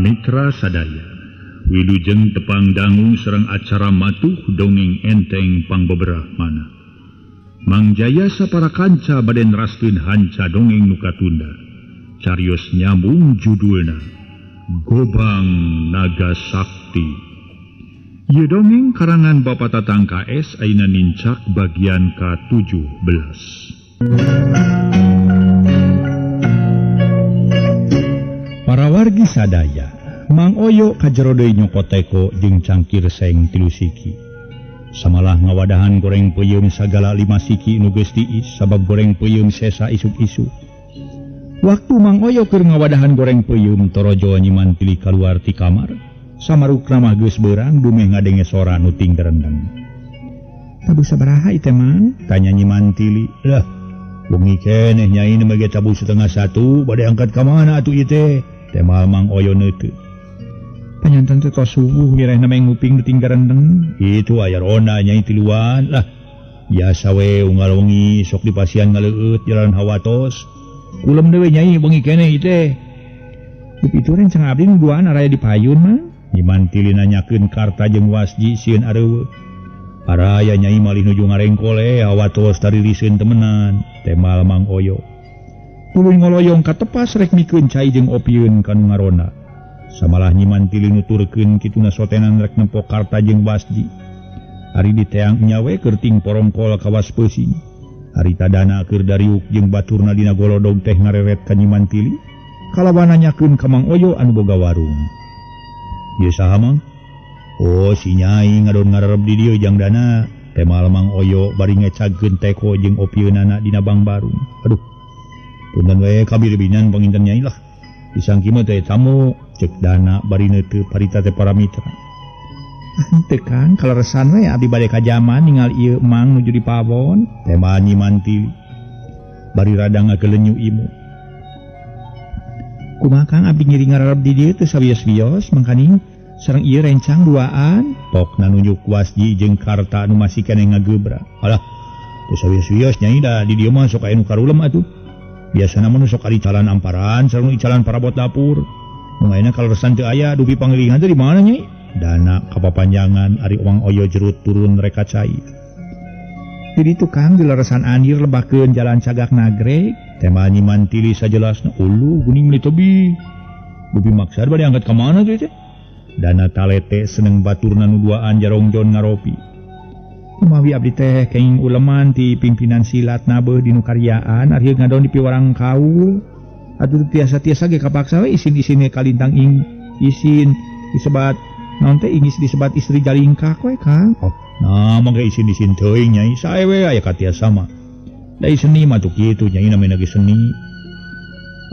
Mitra sadaya, wilujeng tepang dangu sareng acara matuh dongeng enteng pangbeberah mana. Mang Jaya sapara kanca bade neraskeun hanca dongeng nu katunda. Carios nyambung judulna Gobang Naga Sakti. Ieu dongeng karangan Bapak Tatang KS ayeuna nincak bagian ka-17. Para wargi sadaya, Mang Oyo kajero deui nyokot teko jeung cangkir seng 3 siki. Samalah ngawadahan goreng peuyeum sagala 5 siki nu geus tiis sabab goreng peuyeum sesa isuk-isuk. Waktu Mang Oyo keur ngawadahan goreng peuyeum torojo Nyi Mantili kaluar ti kamar, samarukna mah geus beurang dumeh ngadenge sora nu tinggerendeng. "Tabuh sabaraha ieu teh, Mang?" tanya Nyi Mantili. "Lah, wengi keneh nyai nu mage tabuh 12:30, bade angkat ka mana atuh ieu teh?" Temal Mang Oyo neuteuh. "Panyanten teh tos subuh mirehna mah nguping nu tinggerendeng." "Itu aya ronda nyai tiluan lah. Biasa we unggal wengi sok dipasian ngaleueut jalan hawatos. Kulem deui nyai wengi keneh ieu teh." "Dupi itu rencang abdi nu duaan araya di payun, Mang?" Nyi Mantili nanyakeun karta jeung wasji sieun areueuh. "Araya nyai malih nuju ngarengkole hawatos taririseun temenan." Temal Mang Oyo. Tuluy ngoloyong ka tepas rek mikeun cai jeung opieun ka nu ngaronda. Samalah Nyi Mantili nuturkeun kituna sotenan rek nempo karta jeung wasji. Ari diteang nya we keur ting porongkol kawas peusing. Ari tadana keur dariuk jeung baturna dina golodog teh ngareret ka Nyi Mantili. Kalawan nanyakeun ka Mang Oyo anu boga warung. "Ieu saha, Mang?" "Oh, si Nyai ngadon ngararep di dieu jang dana." Temal Mang Oyo bari ngecagkeun teko jeung opieunana dina bangbarung. "Aduh, punten we kabir-binan panginten Nyai lah. Disangki mah teh tamu." Cek dana bari neuteup harita teh para mitra. "Henteu Kang, kaleresan we abdi bade ka jaman ningal ieu Mang nuju di pawon." Tema Nyi Mantili bari rada ngagelenyu imu. "Kumaha Kang abdi ngiring ngararep di dieu teu sawios-wios mangkaning sareng ieu rencang duaan?" Pokna nunjuk wasji jeung karta anu masih keneh ngagebra. "Alah, teu sawios-wios Nyai da di dieu mah sok aya nu karulem atuh. Biasana mah nu sok ari calan amparan sareng nu icalan parabot dapur. Nu ayeuna kaleresan teu aya dupi pangiringan teh di mana Nyai?" Dana kapapanjangan ari Mang Oyo jerut turun reka cai. "Di ditu Kang dileresan anjir lebakeun jalan cagak nagreg." Tema Nyi Mantili sajelasna. "Ulu guning meuli tebi. Dupi maksad bade angkat ka mana teh?" Dana talete seneng baturna nu duaan jarongjon ngaropi. "Kumawi abdi teh kenging uleman ti pimpinan silat nabeuh di nu karyaan ari ngadon di piwarang kaul. Atuh tiasa-tiasa ge kapaksa we isin-isine kalintang ing isin disebat naon teh ingis disebat istri jalingkak we Kang." "Oh, nah mangga isin-isin teuing Nyai, sae we aya katiasa mah. Da seni mah tuh kitu Nyai namina ge seni."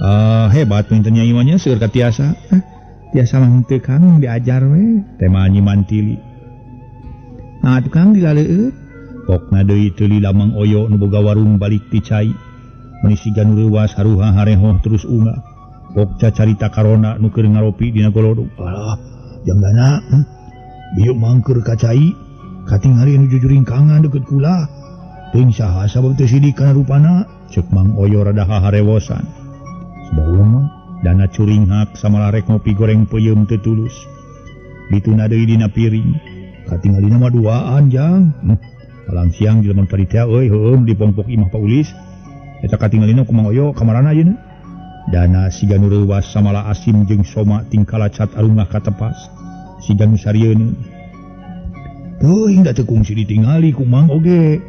"Ah, hebat punten Nyai mah nya seueur katiasa." "Ah, tiasa mah henteu Kang diajar we." Tema Nyi Mantili. "Nah atuh Kang dilaleueut." Pokna deui teu lila Mang Oyo nu boga warung balik ti cai. Meuni siga nu reuwas haruha harehoh terus unggah. Pok cacarita karona nu keur ngaropi dina golodog. "Alah, jang dana, bieu mangker ka cai, katingali nu jujuringkangan deukeut kula. Teuing saha sabab teu sidik kana rupana." Ceuk Mang Oyo rada haharewosan. "Sabawa Mang." Dana curinghak samalah rek ngopi goreng peuyeum teu tulus. Dituna deui dina piring. "Katingalina mah duaan jang. Palang siang jelema tadi teh euy heueuh di pongpok imah Pak Ulis. Eta katingalina ku Mang Oyo kamarana ayeuna?" Dana siga nu reuwas samalah asim jeung soma tingkalacat arungah ka tepas. Siga nu sarieun. "Teuing da teu kungsi ditingali ku Mang oge.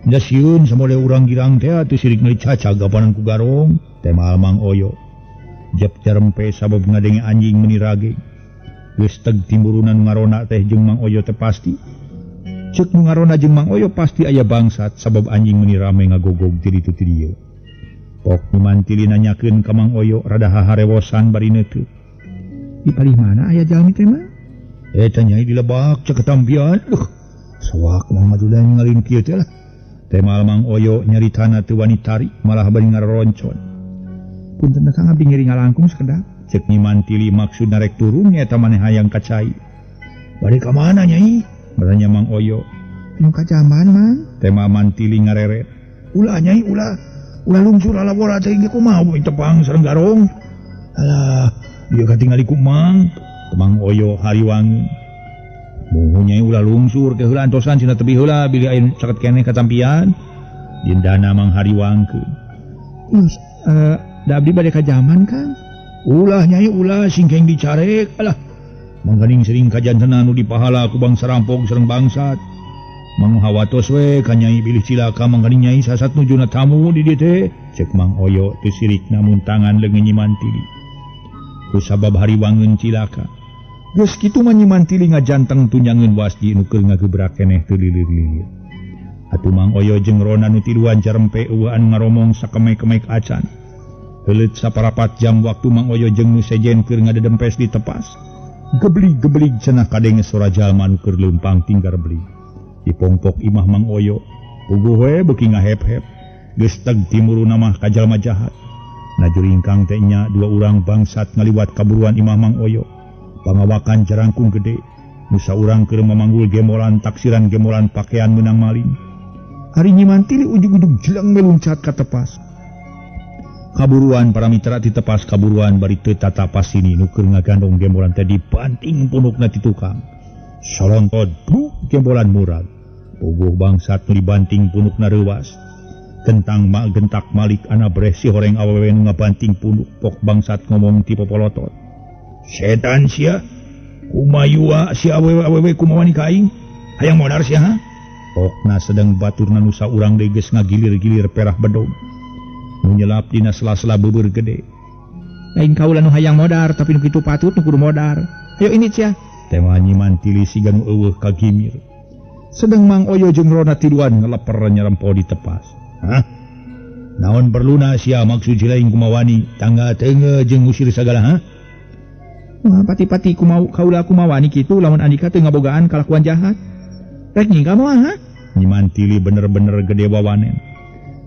Da sieun samode urang girang teh atuh sirik meuli cacag gapanan ku garong." Temal Mang Oyo. Jep jarempe sabab ngadenge anjing meuni rage. Geus teg timburunan ngarona teh jeung Mang Oyo teh pasti. Ceuk nu ngarona jeung Mang Oyo pasti aya bangsat sabab anjing meuni rame ngagogog ti ditu ti dieu. Pok Nyi Mantili nanyakeun ka Mang Oyo rada haharewosan bari neuteup. "Di palih mana aya jalmi teh Mang?" "Eta Nyai di lebak cek ketampian." "Duh, sawak Mang madudan ngalin kieu teh lah." Temal Mang Oyo nyaritana teu wani tarik malah bari ngaroncon. "Punten Kang abdi ngiring ngalangkung sakedap." Cek Nyi Mantili maksudna rek turun nyaeta maneh hayang ka cai. "Bade ka mana Nyai?" Bertanya Mang Oyo. "Nu ka jamban Mang." Tema Mantili ngareret. "Ulah Nyai, ulah. Ulah lungsur ala bola teh ge kumaha tepang sareng garong. Alah, ieu katingali ku Mang. Mang Oyo hariwang. Muhu nyai ulah lungsur ke heula antosan cenah tebi heula bilih aya caket keneh katampian. Dindana Mang hariwangkeun. Geus, da abdi bade ka jaman Kang. Ulah nyai ulah singkeng dicarek. Alah, mangkaning sering kajantenan nu dipahala ku bangsa rampok sareng bangsat. Mang hawatos we ka nyai bilih cilaka mangkaning nyai sasat nujuna tamu di dieu teh. Cek Mang Oyo teu sirik namun tangan leungeun Nyi Mantili. Kusabab hariwangeun cilaka. Geus kitu mah Nyi Mantili ngajanteng tunjangeun Wasji nu keur ngagebrak keneh teu lilir-lilir. Atuh Mang Oyo jeung Rona nu tiluan jarempe eueuh anu ngaromong sakemek-kemek acan. Heuleut saparapat jam waktu Mang Oyo jeung nu sejen keur ngadedempes di tepas. Geblig-geblig cenah kadenge sora jalma nu keur leumpang tinggar beli. Dipongpok imah Mang Oyo, puguh we beuki ngahep-hep. Geus teg timuruna mah ka jalma jahat. Najuringkang teh nya dua urang bangsat ngaliwat kaburuan imah Mang Oyo. Pangawakan jarangkung gede, nu saurang keur mamanggul gemolan taksiran gemolan pakaian meunang maling. Ari Nyi Mantili ujug-ujug jeleng meluncat ka tepas. Kaburuan para mitra ti tepas kaburuan bari teu tatapas sini nu keur ngagandong gembolan teh dibanting punukna ti tukang. Solontod bu gembolan murag. Puguh bangsat nu dibanting punukna reuwas. Gentang mak gentak malik ana breh si horeng awewe nu ngabanting punuk pok bangsat ngomong ti popolotot. Setan sia, kumayua si awewe-awewe kumaha wani ka aing? Hayang modar sia ha? Pokna sedang baturna nu saurang deui geus ngagilir-gilir perah bedog. Nu nyelap dina sela-sela beubeur gede. Lain kaula nu hayang modar tapi nu kitu patut nu kudu modar. Hayo ini sia. Tema Nyi Mantili siga nu eueuh kagimir. Sedang Mang Oyo jeung Rona tiluan ngeleper nyerempo di tepas. Hah? Naon perluna sia maksud lain kumawani tangga teunge jeung ngusir sagala ha? Wah, pati-pati kumau kaula kumawani kitu lamun andika teu ngabogaan kalakuan jahat. Rek nyingka moal ha? Nyi Mantili bener-bener gede wawanen.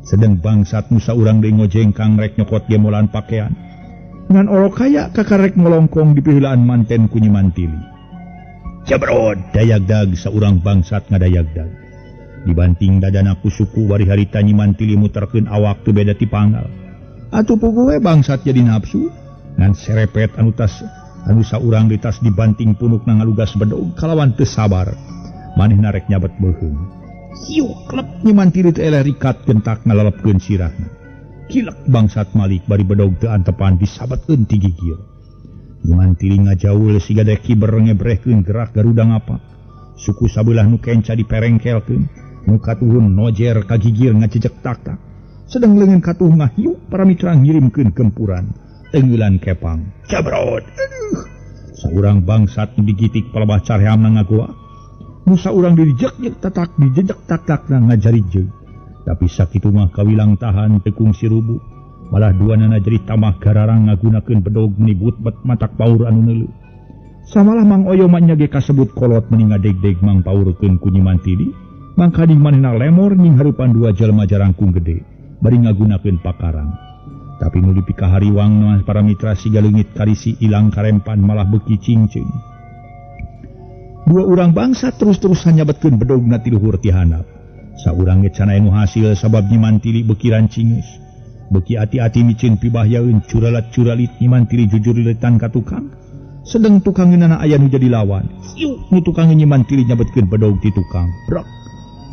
Sedang bangsat nu saurang deui ngojengkang rek nyokot gemolan pakaian. Ngan orok kaya kakarek ngolongkong di piheulaan manten ku Nyi Mantili. Jabrod dayagdag saurang bangsat ngadayagdag. Dibanting dadana ku suku wari harita Nyi Mantili muterkeun awak teu beda ti panggal. Atuh puguh we bangsat jadi nafsu. Ngan serepet anu tas anu saurang di tas dibanting punukna ngalugas bedog kalawan teu sabar. Manehna rek nyabet beuheung. Siuk klep Nyi Mantili teh eleh rikat gentak ngalalepkeun sirahna. Kilek bangsat malik bari bedog teu antepan disabetkeun ti gigir. Nyi Mantili ngajaul siga dek kiber ngebrehkeun gerak Garuda ngapa. Suku sabelah nu kenca diperengkelkeun, nu katuhun nojer ka gigir ngajejek tak-tak. Sedang leungeun katuh ngahiuk para mitra ngirimkeun gempuran. Tenggelan kepang. Jabrod. Aduh. Saurang bangsat nu digitik palebah careamna ngagoa. Nu saurang dirijek-jek tatak dijejek tak-tak na ngajarijeg. Tapi sakitu mah kawilang tahan tekung sirubu. Malah duanana jadi tamah gararang ngagunakeun bedog menibut bet matak paur anu neuleuh. Samalah Mang Oyo mah nya ge kasebut kolot meni ngadegdeg mang paurkeun ku Nyi Mantili. Mangkaning manehna lemor nying hareupan dua jalma jarangkung gede bari ngagunakeun pakarang. Tapi nu dipikahariwang mah para mitra siga leungit karisi ilang karempan malah beuki cingceung. Dua urang bangsa terus-terusan nyabetkeun bedogna ti luhur ti handap. Saurang ge can aya nu hasil sabab Nyi Mantili beuki rancingeus. Beuki ati-ati miceun pibahyaeun curalat-curalit Nyi Mantili jujur leutan ka tukang. Sedeng tukangeunana aya nu jadi lawan. Siuk nu tukang Nyi Mantili nyabetkeun bedog ti tukang. Brok.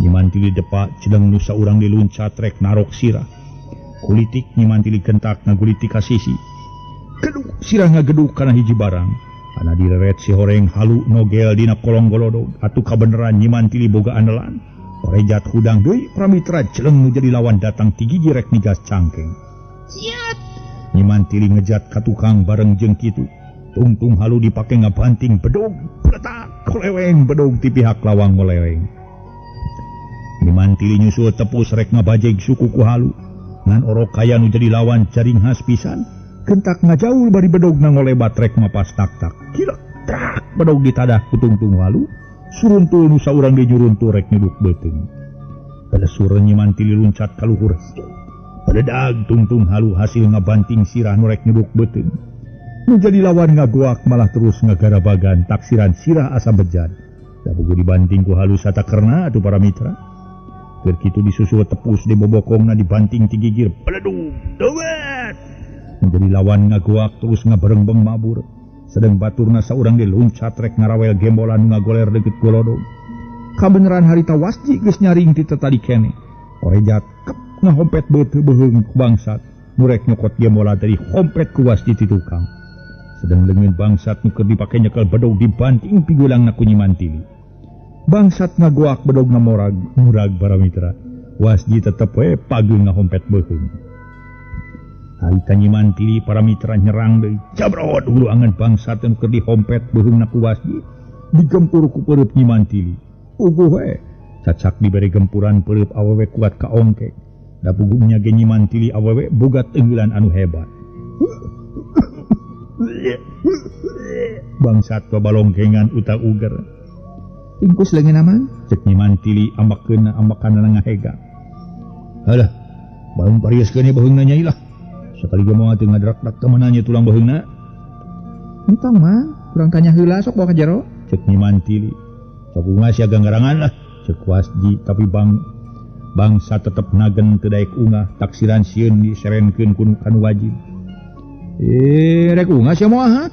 Nyi Mantili depak cedeng nu saurang diluncat rek narok sirah. Kulitik Nyi Mantili gentak ngagulitik ka sisi. Geduk sirah ngageduk kana hiji barang. Ana direret si horeng halu nogel dina kolong golodog. Atuh kabeneran Nyi Mantili boga andalan. Korejat hudang deui pramitra jeleng nu jadi lawan datang ti gigi rek nigas cangkeng. Ciat! Nyi Mantili ngejat ka tukang bareng jeung kitu. Tungtung halu dipake ngabanting bedog, pletak koleweng bedog ti pihak lawang ngoleweng. Nyi Mantili nyusul tepus rek ngabajeg suku ku halu. Ngan orok kaya nu jadi lawan jaring khas pisan. Gentak ngajaul bari bedog na ngolebat rek mapas tak-tak. Kilek trak bedog ditadah ku tungtung halu. Suruntul nu saurang deui nyuruntul rek nyuduk beuteung. Pelesur Nyi Mantili luncat ka luhur. Peledag tungtung halu hasil ngabanting sirah nu rek nyuduk beuteung. Nu jadi lawan ngagoak malah terus ngagarabagan taksiran sirah asa bejad. Da buku dibanting ku halu satakerna atuh para mitra. Keur kitu disusul tepus di bobokongna dibanting ti gigir. Peledug dewet. Menjadi lawan ngagoak terus ngabarengbeng mabur. Sedang baturna saurang ge luncat rek ngarawel gembolan ngagoler deukeut golodog. Kabeneran harita Wasji geus nyaring ti tadi kene. Korejat kep ngahompet beuteung ku bangsat. Nu rek nyokot gembolan tadi hompet ku Wasji ti tukang. Sedang leungeun bangsat nu keur dipake nyekel bedog dibanting pigulangna ku Nyi Mantili. Bangsat ngagoak bedogna morag murag para mitra. Wasji tetep we pageung ngahompet beuheung. Harita Nyi Mantili para mitra nyerang deui. Jabrot hulu angan bangsat nu keur dihompet beuheungna ku Wasji digempur ku peureub Nyi Mantili. Puguh we cacak dibere gempuran peureub awewe kuat kaongke. Da pugungnya ge Nyi Mantili awewe boga teungeulan anu hebat. Bangsat babalongkengan utak uger. Tingkus leungeun mah cek Nyi Mantili ambakeunna ambakanna ngahega. Halah, balung parieskeun beuheungna nyai lah. Sekali ge moal teu ngadrak-drak ka mana nya tulang beuheungna. Entong mah, kurang tanya heula sok bawa ka jero. Cek Nyi Mantili. Sok ungah sia ganggarangan lah cek Wasji, tapi bangsa tetep nagen teu daek ungah taksiran sieun diserenkeun ku kanu wajib. Rek ungah sia moal ha?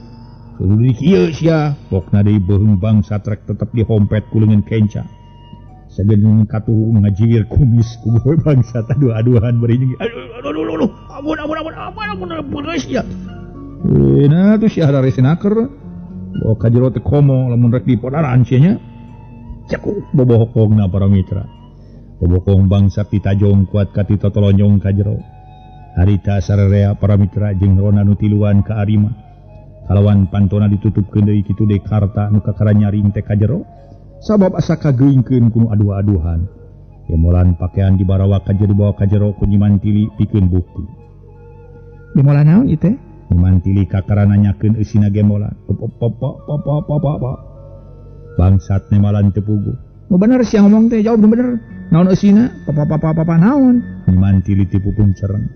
Kudu di kieu sia. Pokna deui beuheung bangsa rek tetep dihompet ku leungeun kenca. Sageun katuhu ngajiwir kumis ku bangsa aduh-aduhan bari jeung aduh aduh aduh ampun ampun ampun ampun ampun ampun sia. Nah tuh sia haresinaker. Bawa ka jero teh komo lamun rek dipodaran sia nya. Cekuk bobohokongna para mitra. Bobokong bangsa ditajong kuat ka titotolonyong ka jero. Harita sararea para mitra jeung rona nu tiluan ka arima. Kalawan pantona ditutupkeun deui kitu deui karta nu kakara nyaring teh ka jero. Sabab asa kageungkeun ku nu adu-aduhan. Gemolan pakaian dibarawa ka jero dibawa ka jero ku Nyi Mantili pikeun bukti. Gemolan naon ieu teh? Nyi Mantili kakara nanyakeun eusina gemolan. Pop. Bangsat nemalan teu puguh. Nu bener sia ngomong teh, jawab nu bener. Naon eusina? Papa naon? Nyi Mantili ti pupung cereng.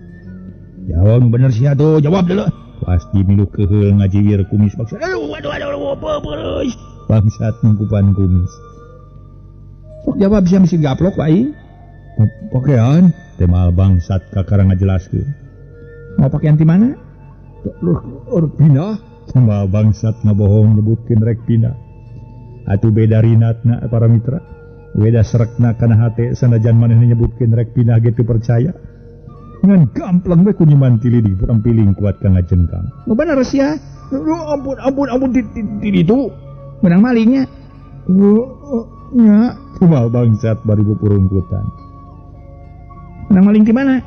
Jawab nu bener sia tuh, jawab deuleu. Pasti milu keheul ngajiwir kumis bangsat. Aduh aduh aduh peureuy. Bangsat nungkupan kumis. Sok jawab sia mesti gaplok wae. Pakaian temal bangsat kakara ngajelaskeun. Mau pakaian ti mana? Rek pindah. Temal bangsat ngabohong nyebutkeun rek pindah. Atuh beda rinatna para mitra. Beda serekna kana hate sanajan manehna nyebutkeun rek pindah ge teu percaya. Ngan gamplang we ku Nyi Mantili diperempiling kuat ka ngajengkang. Nu bener sia. Ampun ampun ampun di ditu. Menang malingnya. Nya kumaha bangsat bari pupurungkutan. Menang maling di mana?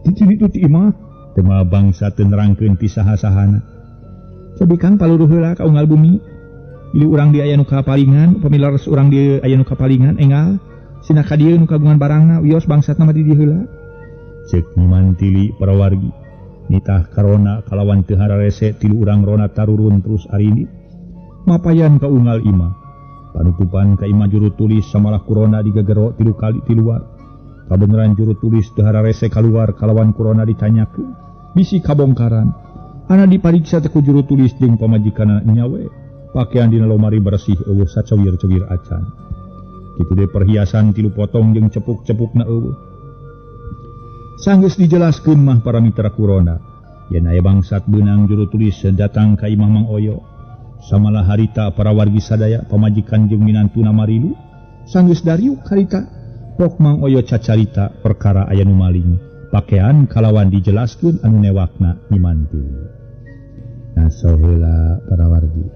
Di ditu ti imah. Teu bangsat teu nerangkeun ti saha-sahana. Cobi Kang paluruh heula ka unggal bumi. Bilih urang di aya nu kapalingan, upami leres urang di aya nu kapalingan enggal. Sina ka dieu nu kagungan barangna wios bangsatna mah di dieu heula. Cek Nyi Mantili para wargi. Nitah karona kalawan teu hararese tilu urang rona tarurun terus arini. Mapayan ka unggal imah. Panutupan ka imah juru tulis samalah kurona digagero tilu kali tiluar. Kabeneran juru tulis teu hararese kaluar kalawan kurona ditanyakeun. Bisi kabongkaran. Ana dipariksa teh ku juru tulis jeung pamajikanna nyawe. Pakaian dina lomari bersih eueuh sacawir-cawir acan. Kitu deui perhiasan tilu potong jeung cepuk-cepukna eueuh. Sanggeus dijelaskeun mah para mitra kurona. Yen aya bangsat beunang juru tulis datang ka imah Mang Oyo. Samalah harita para wargi sadaya pamajikan jeung minantuna marilu. Sanggeus dariuk harita pok Mang Oyo cacarita perkara aya nu maling. Pakaian kalawan dijelaskeun anu newakna Nyi Mantili. Nah soheula para wargi.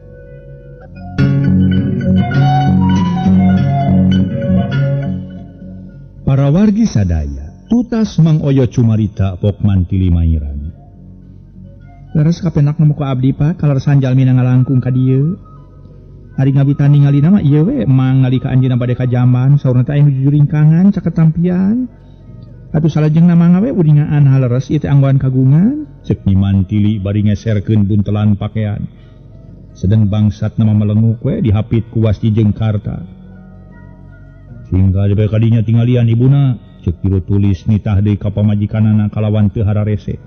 Para wargi sadaya tutas Mang Oyo cumarita pok Mantili mairan. Leres kapenak nemu ka abdi Pak, kaleresan jalmi ngalangkung ka dieu. Ari ngawitan ningali nama ieu we mang ngalika anjeunna bade ka jamban saurna teh aya nu jujuringkangan caketampian. Atuh salajengna mangga we uningaan haleres ieu teh anggoan kagungan. Cek Nyi Mantili bari ngeserkeun buntelan pakaian. Sedang bangsat nama melenguk we dihapit ku Wasji jeung Karta. Sehingga deui kadinya tinggalian ibuna, cek juru tulis nitah deui ka pamajikanana kalawan teu hararese.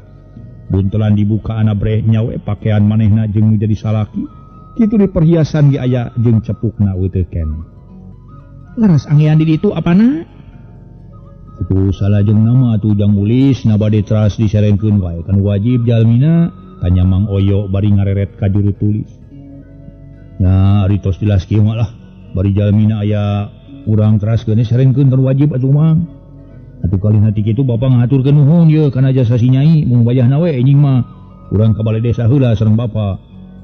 Buntelan dibuka ana breh nyawe pakaian manehna jeung nu jadi salaki. Kitu di perhiasan ge aya jeung cepukna eueuh keneh. Leres anggean di ditu apana? Atuh salajeng nama atuh Jang Ulis na bade teras diserengkeun wae kan wajib jalmina tanya Mang Oyo bari ngareret ka juru tulis. Nya ari tos jelas kieu mah lah bari jalmina aya urang teraskeun serengkeun kan wajib atuh Mang. Atuh kalih hati kitu bapa ngahaturkeun nuhun ye kana jasa si nyai mung wayahna we anjing mah urang ka balai desa heula sareng bapa.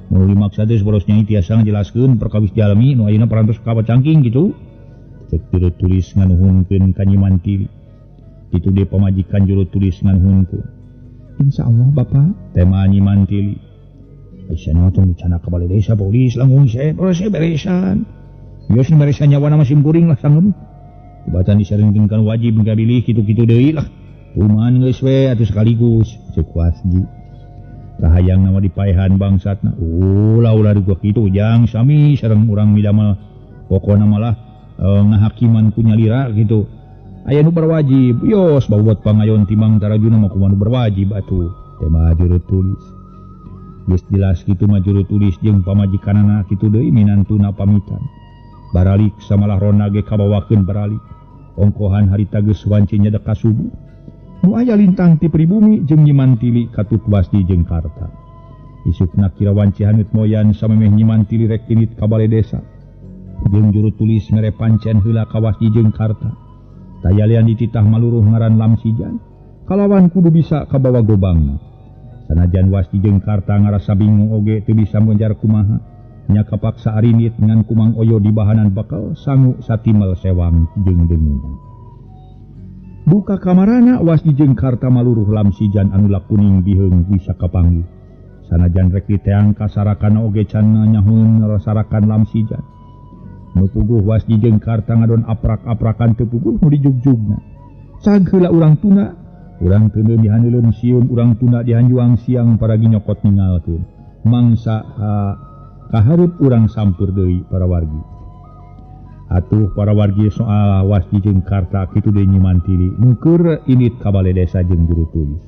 Mun dimaksa teh boros nyai tiasa ngajelaskeun perkawis jalmi nu ayeuna parantos kabacangking gitu. Cek juru tulis nganuhunkeun ka Nyi Mantili. Kitu deui pamajikan juru tulis nganuhunkeun. Insyaallah bapa. Tema Nyi Mantili. Aisyah tong dicana ka balai desa polis langkung saya boros beresan. Geus beresan nyawana mah simkuring lah sangem. Bacaan disaringkeun kan wajib ngabilih kitu-kitu deui lah. Kuman geus we atuh sekaligus ceuk Wasji. Kahayang nama dipaehan bangsatna. Ulah ulah duga kitu jang sami sareng urang midamel pokona malah ngahakiman ku nyalira gitu. Aya nu berwajib, yos bawot pangayon timang tarajuna mah kumaha nu berwajib atuh. Tema juru tulis. Geus jelas kitu mah juru tulis jeung pamajikanana kitu deui minantuna pamitan. Baralik samalah rona ge kabawakeun baralik. Ongkohan harita geus wanci nyedek ka subuh. Nu aya lintang ti pribumi jeung Nyi Mantili katut Wasji jeung Karta. Isukna kira wanci haneut moyan samemeh Nyi Mantili rek tinit ka bale desa. Jeung juru tulis mere pancen heula ka Wasji jeung Karta. Tayalian dititah maluruh ngaran Lamsijan. Kalawan kudu bisa kabawa gobangna. Sanajan Wasji jeung Karta ngarasa bingung oge teu bisa ngejar kumaha. Nya kapaksa arinit ngan kumang Oyo di bahanan bakal sangu satimel sewang jeung dengunan. Buka kamarana Wasji jeung Karta maluruh Lamsijan anu lakuning biheung bisa kapanggih. Sanajan rek diteang kasarakana oge can nyahoeun ngarasarakan Lamsijan. Nu puguh Wasji jeung Karta ngadon aprak-aprakan teu puguh nu dijugjugna. Cag heula urang tuna, urang teu dihaneuleun sieun urang tuna dihanjuang siang paragi nyokot ningalkeun. Mangsa kahareup urang sampeur deui para wargi. Atuh para wargi soal Wasji jeung Karta kitu deui Nyi Mantili nu keur init ka bale desa jeung juru tulis.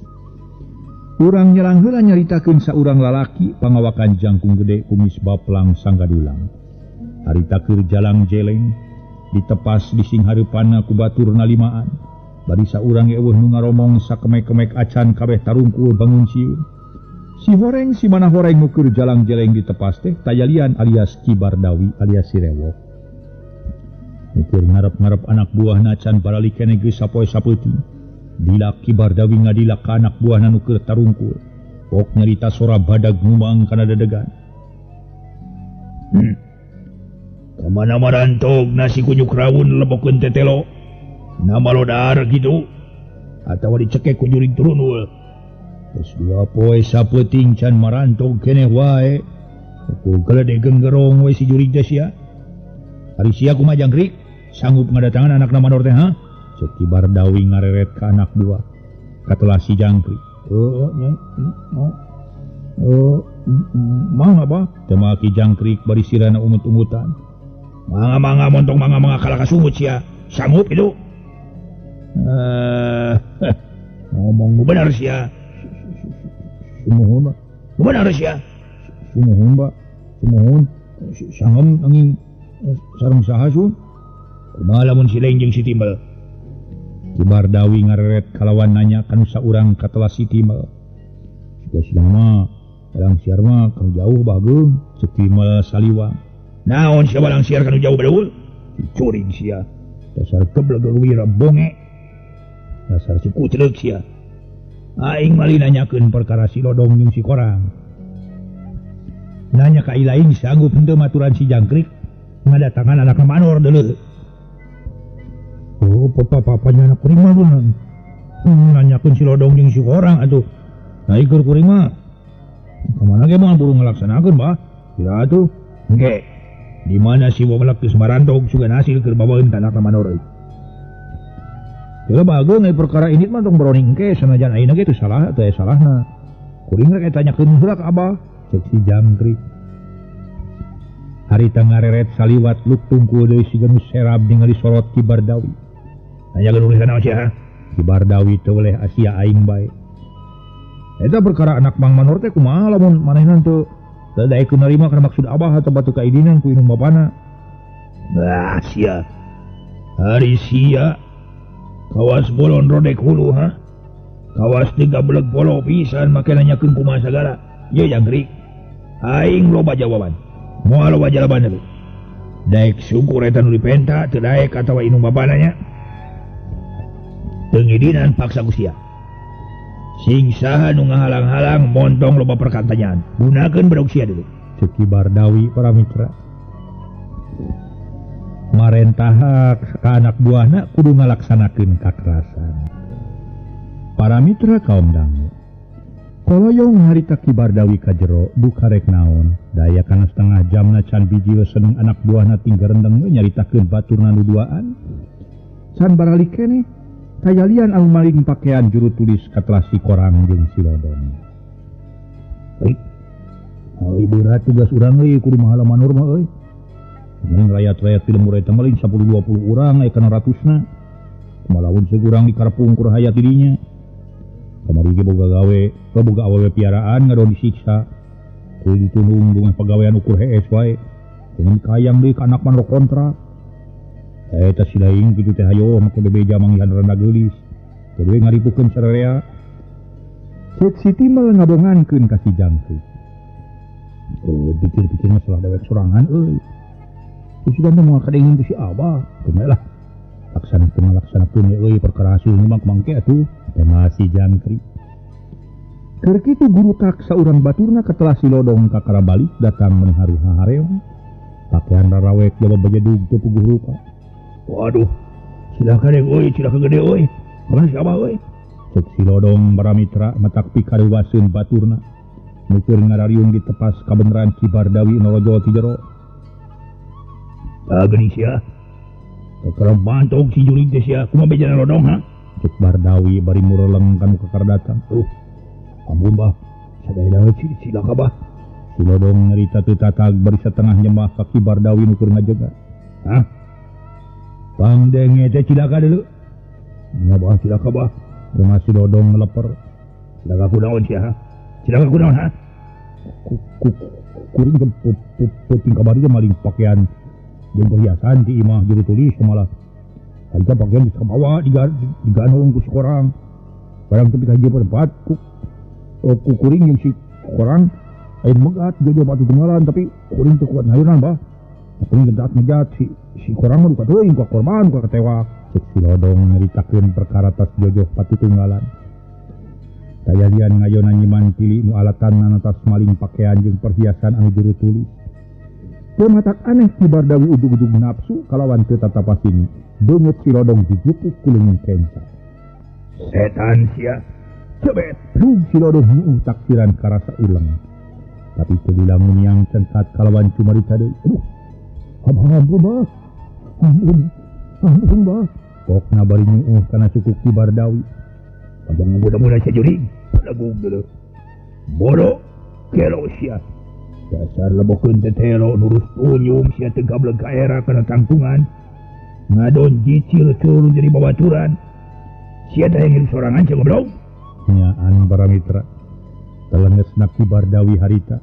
Urang nyerang heula nyaritakeun saurang lalaki pangawakan jangkung gede kumis baplang sanggadulang. Harita keur jalang jeleng ditepas di sing hareupanna ku baturna limaan. Bari saurang eueuh nu ngaromong sakemek-kemek acan kabeh tarungkul bangun sieun. Si horeng si mana horeng nu keur jalang jeleng ditepas teh tayalian alias Ki Bardawi alias si Rewok. Nu keur ngarep-ngarep anak buahna can baralik keneh geus sapoe sapeuting. Dilak Ki Bardawi ngadilak ka anak buahna nu keur tarungkul. Pok nyarita sora badag ngumang kana dedegan. Kamana marantog nasi kunyuk rawun lebokeun tetelo. Nama lodar kitu atawa dicekek ku jurig turunul. Geus dua poe sapeuting can marantog keneh wae. Ku gelede genggerong we si jurig teh sia. Ari sia kumaha jangkrik sanggup ngadatangan anakna manor teh ha? Ceuk Ki Bardawi ngareret ka anak buah. Katelah si jangkrik. Heuh nya. Mang apa? Tema Ki Jangkrik bari sirana umut-umutan. Mangga-mangga montong mangga-mangga kalah ka sumut sia. Sanggup itu. Ngomong benar sia. Sumuhun, Pak. Benar sia. Sumuhun, Pak. Sumuhun. Sangem angin sareng saha sun? Kumaha lamun si Leng jeung si Timbel? Ki Bardawi ngareret kalawan nanya kanu saurang katelah si Timbel. Siga siang mah balang siar mah kanu jauh bageung ceuk Timbel saliwang. Naon sia balang siar kanu jauh badaul? Curing sia. Dasar kebleg wira bonge. Dasar si kutrek sia. Aing mali nanyakeun perkara si Lodong jeung si Korang. Nanya ka ilaing sanggup henteu maturan si Jangkrik ngadatangan anakna manor deuleu. Oh, papa-papanya anak kuring mah nanyakeun si Lodong jeung si Korang atuh. Nah, ikur kuring mah kamana ge moal buru ngalaksanakeun, Bah. Kira atuh. Engke. Di mana si Womelek geus marantog sugan hasil keur bawaeun ka anakna manor euy. Kira bageung euy perkara ini mah tong beroning engke sanajan ayeuna ge teu salah teu aya salahna. Kuring rek tanyakeun heula ka Abah, ceuk si Jangkrik. Harita ngareret saliwat luk tungkul deui siga nu serab ningali sorot Ki Bardawi. Nanyakeun urusan naon sia? Ki Bardawi teu weleh asia aing bae. Eta perkara anak Mang Manor teh kumaha lamun manehna teu daekeun narima kana maksud Abah atau batu kaidinan ku indung bapana. Nah sia. Ari sia. Kawas bolon rodek hulu ha. Kawas digablek bolo pisan make nanyakeun kumaha sagala. Ye jangkrik. Aing loba jawaban. Moal loba jawaban deui. Daek syukur eta nu dipenta teu daek atawa inum babana nya. Teu ngidinan paksa ku sia. Sing saha nu ngahalang-halang montong loba perkatanyaan. Gunakeun bedog sia deui. Ceuk Ki Bardawi para mitra. Marentah ka anak buahna kudu ngalaksanakeun kakerasan. Para mitra kaum dangu. Koloyong harita Ki Bardawi ka jero duka rek naon, daya kana setengah jamna can bijil seneng anak buahna tinggal rendeng nyaritakeun baturna nu duaan. Can baralik keneh tayalian anu maling pakaian juru tulis katelah si Korang jeung si Lodong. Euy, berat tugas urang euy kudu mahala manur mah euy. Mending rakyat-rakyat di lembur eta mah 10 20 urang aya kana ratusna. Kumaha seug urang dikarpung ku rahayat di dinya. Kamari ge boga gawe, boga awewe piaraan ngadon disiksa. Kudu ditundung dengan pagawean ukur hees wae. Dengan kayang deui ka anak manro kontrak. Eta si laing kitu teh hayo make bebeja manggihan randa geulis. Jadi we ngaripukeun sararea. Cek Siti mah ngabongankeun ka si jangkrik. Oh, pikir-pikir masalah dewek sorangan euy. Terus kan mau kadengin ku si Abah, kumaha lah. Laksanakeun euy perkara hasil mah mangke atuh, teh si jangkrik. Keur kitu guru tak saurang baturna katelah si Lodong ka karabalik datang mengharu hareong. Pakaian rarawek jaba bajedug teu puguh rupa. Waduh, silakan euy, cilaka gede euy. Kumaha si Abah euy? Ceuk si Lodong para mitra matak pikaruwaseun baturna. Nu keur ngarariung ditepas kabeneran Ki Bardawi nolojol ti jero. Geuning sia. Kakara bantog si jurig teh sia, kumaha bejana Lodong ha? Ceuk Bardawi bari mureleng ka nu kakara datang. Ampun bah, sadaya cilaka bah. Si Lodong nyarita teu tatag bari satengah nyembah ka Ki Bardawi nu keur ngajega. Hah? Pangdenge teh cilaka deuleu. Nya bah cilaka bah. Kumaha si Lodong ngeleper. Cilaka kunaon sia ha? Cilaka kunaon ha? Kuring peuting kabari teh maling pakaian jeung perhiasan di imah juru tulis malah. Harga pakaian dibawa diganong ku si Korang. Barang teu pika hiji tempat ku kuring jeung si Korang aya megat jojo batu tunggalan tapi kuring teu kuat ngayunan bah. Kuring gedat ngejat si Korang mah duka teuing ku korban ku katewak. Ceuk si Lodong nyaritakeun perkara tas jojoh patu tunggalan. Kajadian ngayona nyiman tili nu alatan tas maling pakaian jeung perhiasan anu juru tulis. Teu matak aneh Ki Bardawi ujug-ujug nafsu kalawan teu tatapasini. Beungeut si Lodong dijitik ku leungeun kenca. Setan sia. Cebet, lug si Lodong nyuuh taksiran karasa uleng. Tapi teu dilamun yang cengkat kalawan cumarita deui. Aduh. Ampun bah. Ampun. Ampun bah. Pokna bari nyuuh kana cukuk Ki Bardawi. Abang muda-muda sia jurig. Lagung deuleu. Bodoh kelo sia. Dasar lebokeun teh telo nurus tunyung sia teu gableg ka era kana tangtungan. Ngadon jicil turun jadi babaturan. Sia teh ngirim sorangan sia goblok. Nyaan para mitra. Telengesna Ki Bardawi harita.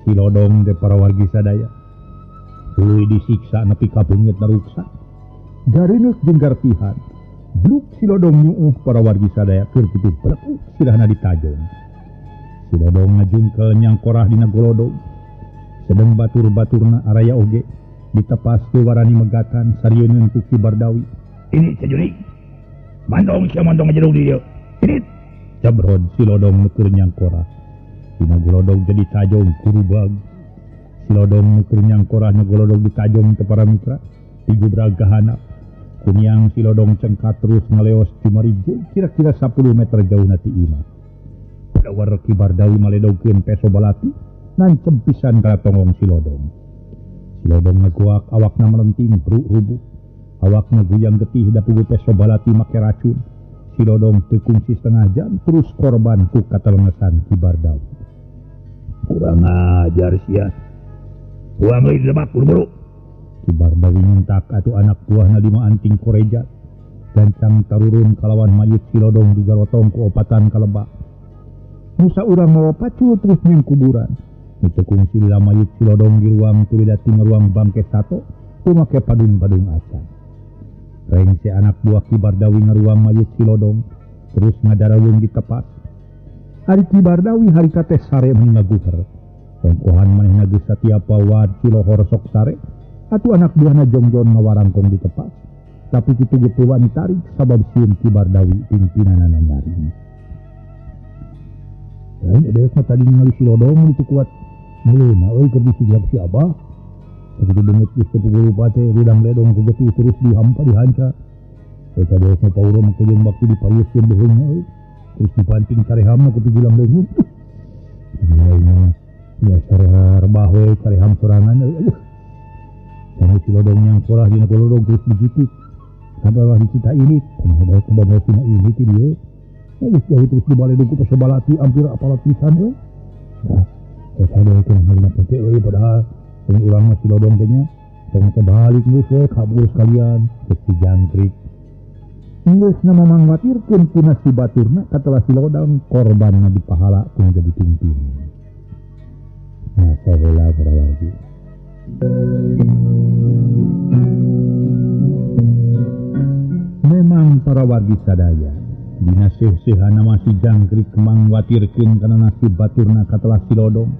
Si Lodong teh para wargi sadaya. Tuluy disiksa nepi ka beungeut naruksa. Gareuneuh jeung gartihan. Bluk si Lodong nyuuh para wargi sadaya keur kitu pelekuk sirahna ditajong. Si Lodong ngajungkel nyangkorah dina golodog. Sedeng batur-baturna araya oge ditepas teu warani megatan sarieun ku Ki Bardawi. Ini sajurig. Mantong sia mantong ngajedog di dieu. Ini cabrod si Lodong nu keur nyangkorah. Dina golodog jadi tajong kurubag. Si Lodong nu keur nyangkorah na golodog ditajong teh para mitra digubrag ka handap. Kunyang si Lodong cengkat terus ngaleos cumari kira-kira 10 meter jauhna ti imah. Padawar Ki Bardawi maledogkeun peso balati nancem pisan kana tonggong si Lodong. Si Lodong ngaguak awakna melenting rubuh. Awakna guyang getih da pugu peso balati make racun. Si Lodong teu kungsi setengah jam terus korban ku katelengesan Ki Bardawi. Kurang ajar sia. Uang euy dilebak buru-buru. Ki Bardawi mintak atuh anak buahna lima anting koreja. Gancang tarurun kalawan mayit si Lodong digarotong ku opatan kalebak. Musa urang mawa pacul terus nyeng kuburan. Nu teu kungsi lila mayit si Lodong di ruang tuluy dating ruang bangke sato, teu make padung-padung acan. Rengse anak buah Ki Bardawi ngaruang mayit si Lodong terus ngadarawung di tepas. Ari Ki Bardawi harita teh sare mun ngaguher. Ongkohan manehna geus satiap wawad si lohor sok sare atuh anak buahna jongjon ngawarangkong di tepas. Tapi kitu ge teu wani tarik sabab sieun Ki Bardawi pimpinanana nyari. Lain dewek mah tadi ningali si Lodong itu kuat meuleuna euy keur disiap si Abah. Sakitu beungeut geus teu puguh rupa teh rudang ledong ku getih terus dihampa dihanca. Eta dewek mah pauro make jeung bakti dipariuskeun beuheungna euy. Terus dipanting sarehamna ku pijulang leungeun. Ya sareha rebah we sareham sorangan euy. Sanes si Lodong yang korah dina golodong terus digitik. Sampai lah dicita ini, kumaha bae tina ini ti dieu. Geus jauh terus dibaledog ku pesobalati hampir apalat pisan euy. Nah, eta deui teh halina teh euy padahal lamun urang mah si Lodong teh nya tong teh balik geus we kabur sekalian geus si jangkrik. Geus na mamangwatirkeun ku nasib baturna katelah si Lodong korbanna dipahala ku jadi pimpinan. Nah, saheula para wargi. Memang para wargi sadaya dina seuh-seuhana masih jangkrik mangwatirkeun kana nasib baturna katelah si Lodong.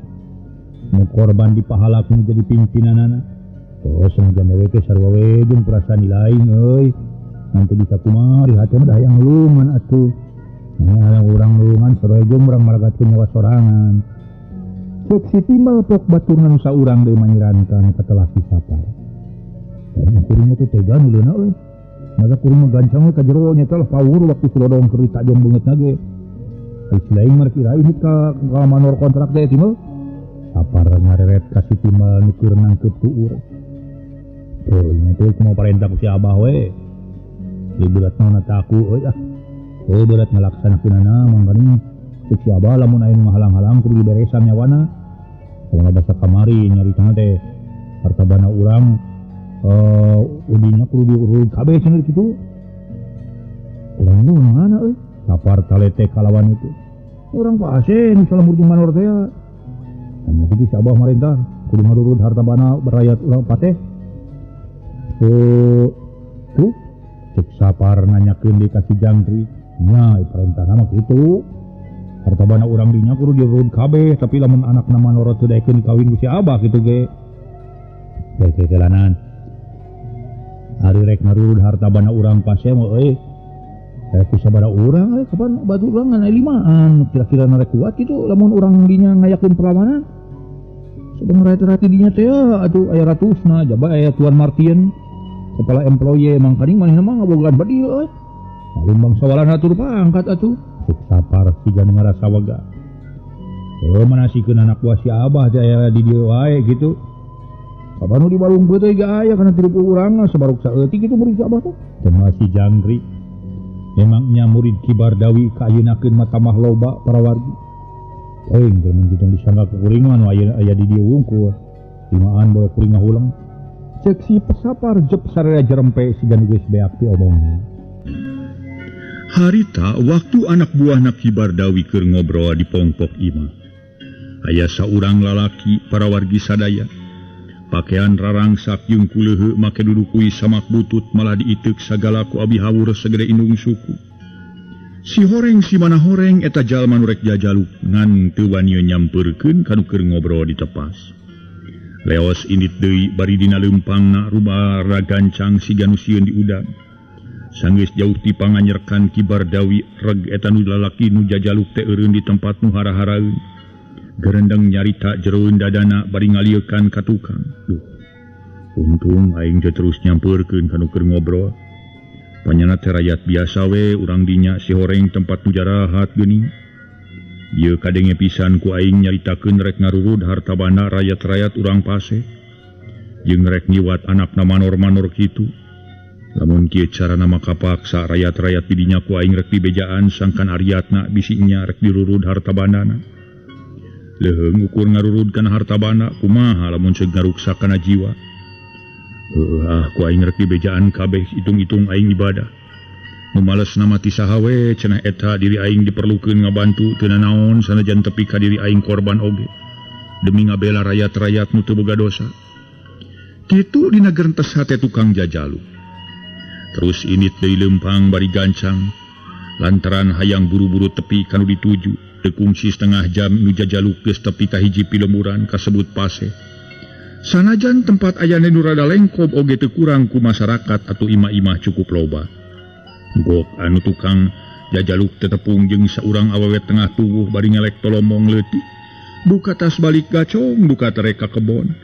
Nu korban dipahala ku jadi pimpinanana. Oh, sanajan dewe ge sarua we jeung perasaan lain euy. Nanti bisa kumaha di hati mah hayang nulungan atuh. Nah, urang nulungan sarua jeung urang maragatkeun nyawa sorangan. Cek si timbal pok baturna nu saurang deui manyirankan katelah si Sapar. Dan kuring teh tega nuleuna euy. Maka kuring mah gancang we ka jero nya teh pawur waktu si Lodong keur ditajong beungeutna ge. Ai si lain mah kira ini ka manor kontrak teh timbal. Sapar ngareret ka si timbal nu keur nangkeup tuur. Oh, ini teh kumaha parentah ku si Abah we. Ieu berat naon ta aku euy ah. Euy berat ngalaksanakeunana mangkaning cek si Abah lamun aya nu ngahalang-halang kudu diberesan nyawana. Kumaha basa kamari nyaritana teh harta bana urang udinya kudu diurut kabeh cenah kitu. Urang nu mana euy? Sapar talete kalawan itu. Urang pase nu salamur jeung manor teh. Anu kitu si Abah marentah kudu ngarurut harta bana rakyat urang pateh. Tuh cek Sapar nanyakeun deui ka si jangkrik. Nya parentahna mah kitu. Harta bana urang dinya kudu diurut kabeh tapi lamun anakna manor teu daekeun kawin ku si Abah kitu ge. Kekelanan. Ari rek ngarurud harta bana urang pase mah euy. Ku sabaraha urang euy kapan batu urang ngan limaan kira-kira rek kuat kitu lamun urang dinya ngayakeun perlawanan. Sedang rakyat-rakyat dinya teh atuh aya ratusna jaba aya Tuan Martin kepala employee mangkaning manehna mah ngabogaan badieu euy. Malum bangsawalan atur pangkat atuh. Cek Sapar siga nu ngarasa wega. Oh manasikeun anak buah si Abah teh aya di dieu wae kitu. Kapan nu di warung teh ge aya kana 30 urang sabaruk saeutik kitu murid si Abah teh. Teu masih jangkrik. Memangnya murid Ki Bardawi kaayeunakeun mah tambah loba para wargi. Euy keur mun kitu disangka ku kuring mah nu aya di dieu wungkul. Limaan boro kuring ngahuleng. Cek si Sapar jep sararea jerempe siga nu geus beak ti omongna. Harita waktu anak buahna Ki Bardawi keur ngobrol di pongpok imah. Aya saurang lalaki para wargi sadaya. Pakaian rarangsak jeung kuleuheu make dudukui samak butut malah diiteuk sagala ku abi hawur segede indung suku. Si horeng si mana horeng eta jalma nu rek jajaluk ngan teu wani nyampeurkeun ka nu keur ngobrol di tepas. Leos indit deui bari dina leumpangna rubara gancang siga nu sieun diudang. Sanggeus jauh ti panganyerkan Ki Bardawi reg eta nu lalaki nu jajaluk teh eureun di tempat nu hara-haraeun. Gerendeng nyarita jeroeun dadana bari ngaliekan ka tukang. Duh. Untung aing teh terus nyampeurkeun ka nu keur ngobrol. Panyana teh rakyat biasa we urang dinya si horeng tempat nu jarahat geuning. Ieu kadenge pisan ku aing nyaritakeun rek ngarurud harta banda rakyat-rakyat urang pase. Jeung rek ngiwat anakna manor-manor kitu. Lamun kieu carana mah kapaksa rakyat-rakyat di dinya ku aing rek dibejaan sangkan ariatna bisi nya rek dirurud harta bandana. Leuheung ukur ngarurud kana harta banda kumaha lamun ceuk ngaruksak kana jiwa. Heuh ah ku aing rek dibejaan kabeh hitung-hitung aing ibadah. Nu malesna mah ti saha we cenah eta diri aing diperlukeun ngabantu teu nanaon sanajan tepi ka diri aing korban oge. Demi ngabela rakyat-rakyat nu teu boga dosa. Kitu dina gerentes hate tukang jajaluk. Terus init deui leumpang bari gancang. Lantaran hayang buru-buru tepi kanu dituju, teu kungsi setengah jam nu jajaluk geus tepi ka hiji pilemburan kasebut Paseh. Sanajan tempat ayana nu rada lengkob oge teu kurang ku masyarakat atau imah-imah cukup loba. Gok anu tukang jajaluk tetepung jeung saurang awewe tengah tuwuh bari ngelek tolomong leutik. Buka tas balik gacong, buka terek ka kebon.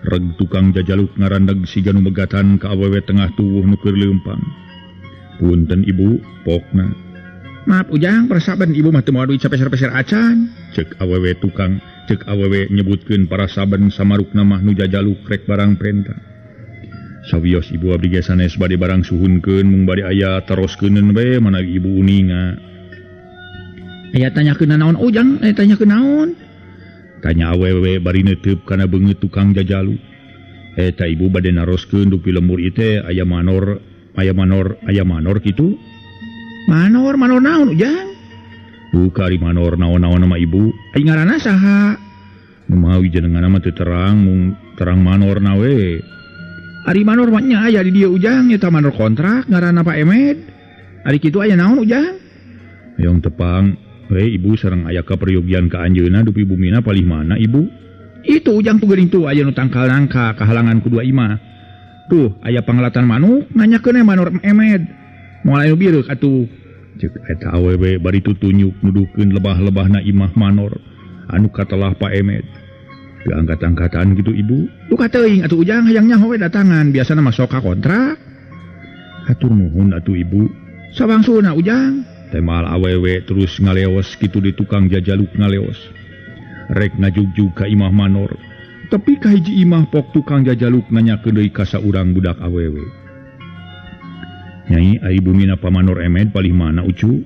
Reg tukang jajaluk ngarandeg siga nu megatan ka awewe tengah tuwuh nu keur leumpang. Punten ibu, pokna. Maaf ujang, parasaban ibu mah teu moal duit sapeser-peser acan. Cek awewe tukang, cek awewe nyebutkeun parasaban samarukna mah nu jajaluk rek barang penta. Sawios ibu abdi ge sanes bade barang suhunkeun mung bade aya teroskeun we manawi ibu uninga. Aya tanyakeun naon ujang, aya tanyakeun naon? Tanya awewe bari neuteup kana beungeut tukang jajaluk. Eta ibu bade naroskeun dupi lembur ieu teh aya manor, aya manor, aya manor kitu. Manor, manor naon ujang? Buka ari manor naon-naon nama ibu. Ai ngaranna saha? Numawi jenenganna mah teu terang mung terang manor na we. Ari manor mah nya aya di dieu ujang, eta manor kontrak ngaranna Pak Emed. Ari kitu aya naon ujang? Hoyong tepang we ibu sareng aya kaperyogian ka anjeunna dupi bumina palih mana ibu? Itu ujang tuh geuning tuh aya nu tangkal nangka kahalangan ku dua imah. Tuh aya panglatan manuk nanyakeun manor Emed. Moal aya bireuk atuh. Cek eta awewe bari tutunyuk nuduhkeun lebah-lebahna imah manor anu katelah Pak Emed. Teu angkat-angkatan kitu ibu. Duka teuing atuh ujang hayang nyaho we datangan biasana mah sok ka kontrak. Hatur nuhun atuh ibu. Sawangsuna ujang. Temal awewe terus ngaleos kitu di tukang jajaluk ngaleos. Rek ngajugjug ka imah manor. Tepi ka hiji imah pok tukang jajaluk nanyakeun deui ka saurang budak awewe. Nyai ari bumina pamanor Emed palih mana ucu?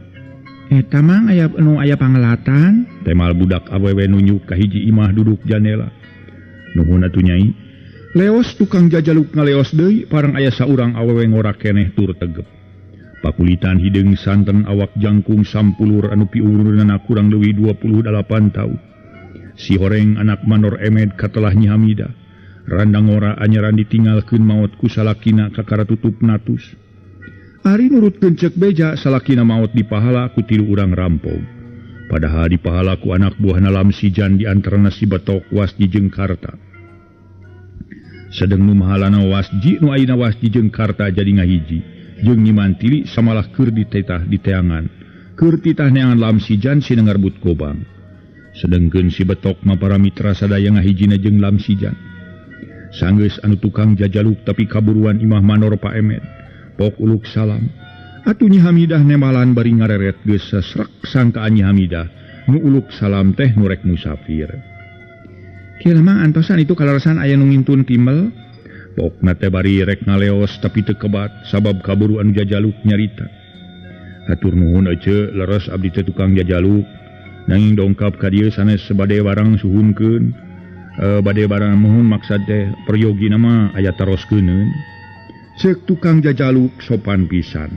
Eta mang aya nu aya pangelatan. Temal budak awewe nunjuk ka hiji imah duduk janela. Nuhun atuh nyai. Leos tukang jajaluk ngaleos deui parang aya saurang awewe ngora keneh tur tegep. Pakulitan hideung santen awak jangkung sampulur anu piumurna kurang leuwih 28 taun. Si horeng anak manor Emed katelah Nyi Hamidah. Randa ngora anyaran ditinggalkeun maot ku salakina kakara tutup natus. Ari nurutkeun ceuk beja salakina maot dipahala ku tilu urang rampog. Padahal dipahala ku anak buahna Lamsijan di antarana si Betok Wasji jeung Karta. Sedeng nu mahalana Wasji nu ayeuna Wasji jeung Karta jadi ngahiji. Jeung Nyi Mantili samalah keur ditetah di teangan. Keur titah neangan Lamsijan si ngarbut kobang. Sedengkeun si Betok mah para mitra sadaya ngahijina jeung Lamsijan. Sanggeus anu tukang jajaluk tapi kaburuan imah manor Pak Emed. Pok uluk salam. Atuh Nyi Hamidah nemalan bari ngareret geus sesrek sangkaan Nyi Hamidah nu uluk salam teh nu rek musafir. Kieu mah antosan itu kaleresan aya nu ngintun timel. Pokna teh bari rek ngaleos tapi teu kebat sabab kaburu anu jajaluk nyarita. Hatur nuhun ece leres abdi teh tukang jajaluk. Nanging dongkap ka dieu sanes bade barang suhunkeun. Bade barang muhun maksad teh peryogi mah aya taroskeun. Ceuk tukang jajaluk sopan pisan.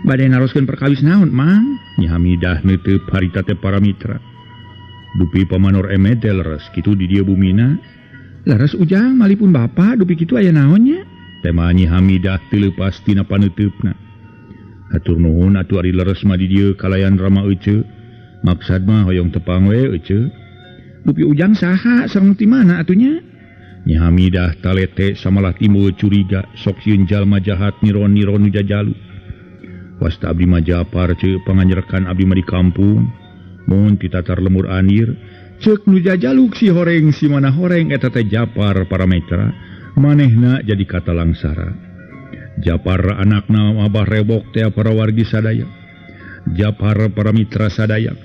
Bade naroskeun perkawis naon, Mang? Nyi Hamidah neuteup harita teh para mitra. Dupi pamanor Emed teh leres kitu di dieu bumina. Leres ujang malipun bapa dupi kitu aya naonnya? Tema Nyi Hamidah teu leupas tina paneuteup-na. Hatur nuhun atuh ari leres mah di dieu kalayan rama ece. Maksad mah hoyong tepang we ece. Dupi ujang saha sareng ti mana atunya? Nyi Hamidah talete samalah timbul curiga sok sieun jalma jahat niron-niron nu jajaluk. Wasta abdi mah Japar ceu panganjerekan abdi mah di kampung. Mun titatar lemur anir ceuk nu jajaluk si horeng si mana horeng eta teh Japar para mitra manehna jadi kata langsara. Japar anakna Abah Rebok teh para wargi sadaya. Japar para mitra sadaya.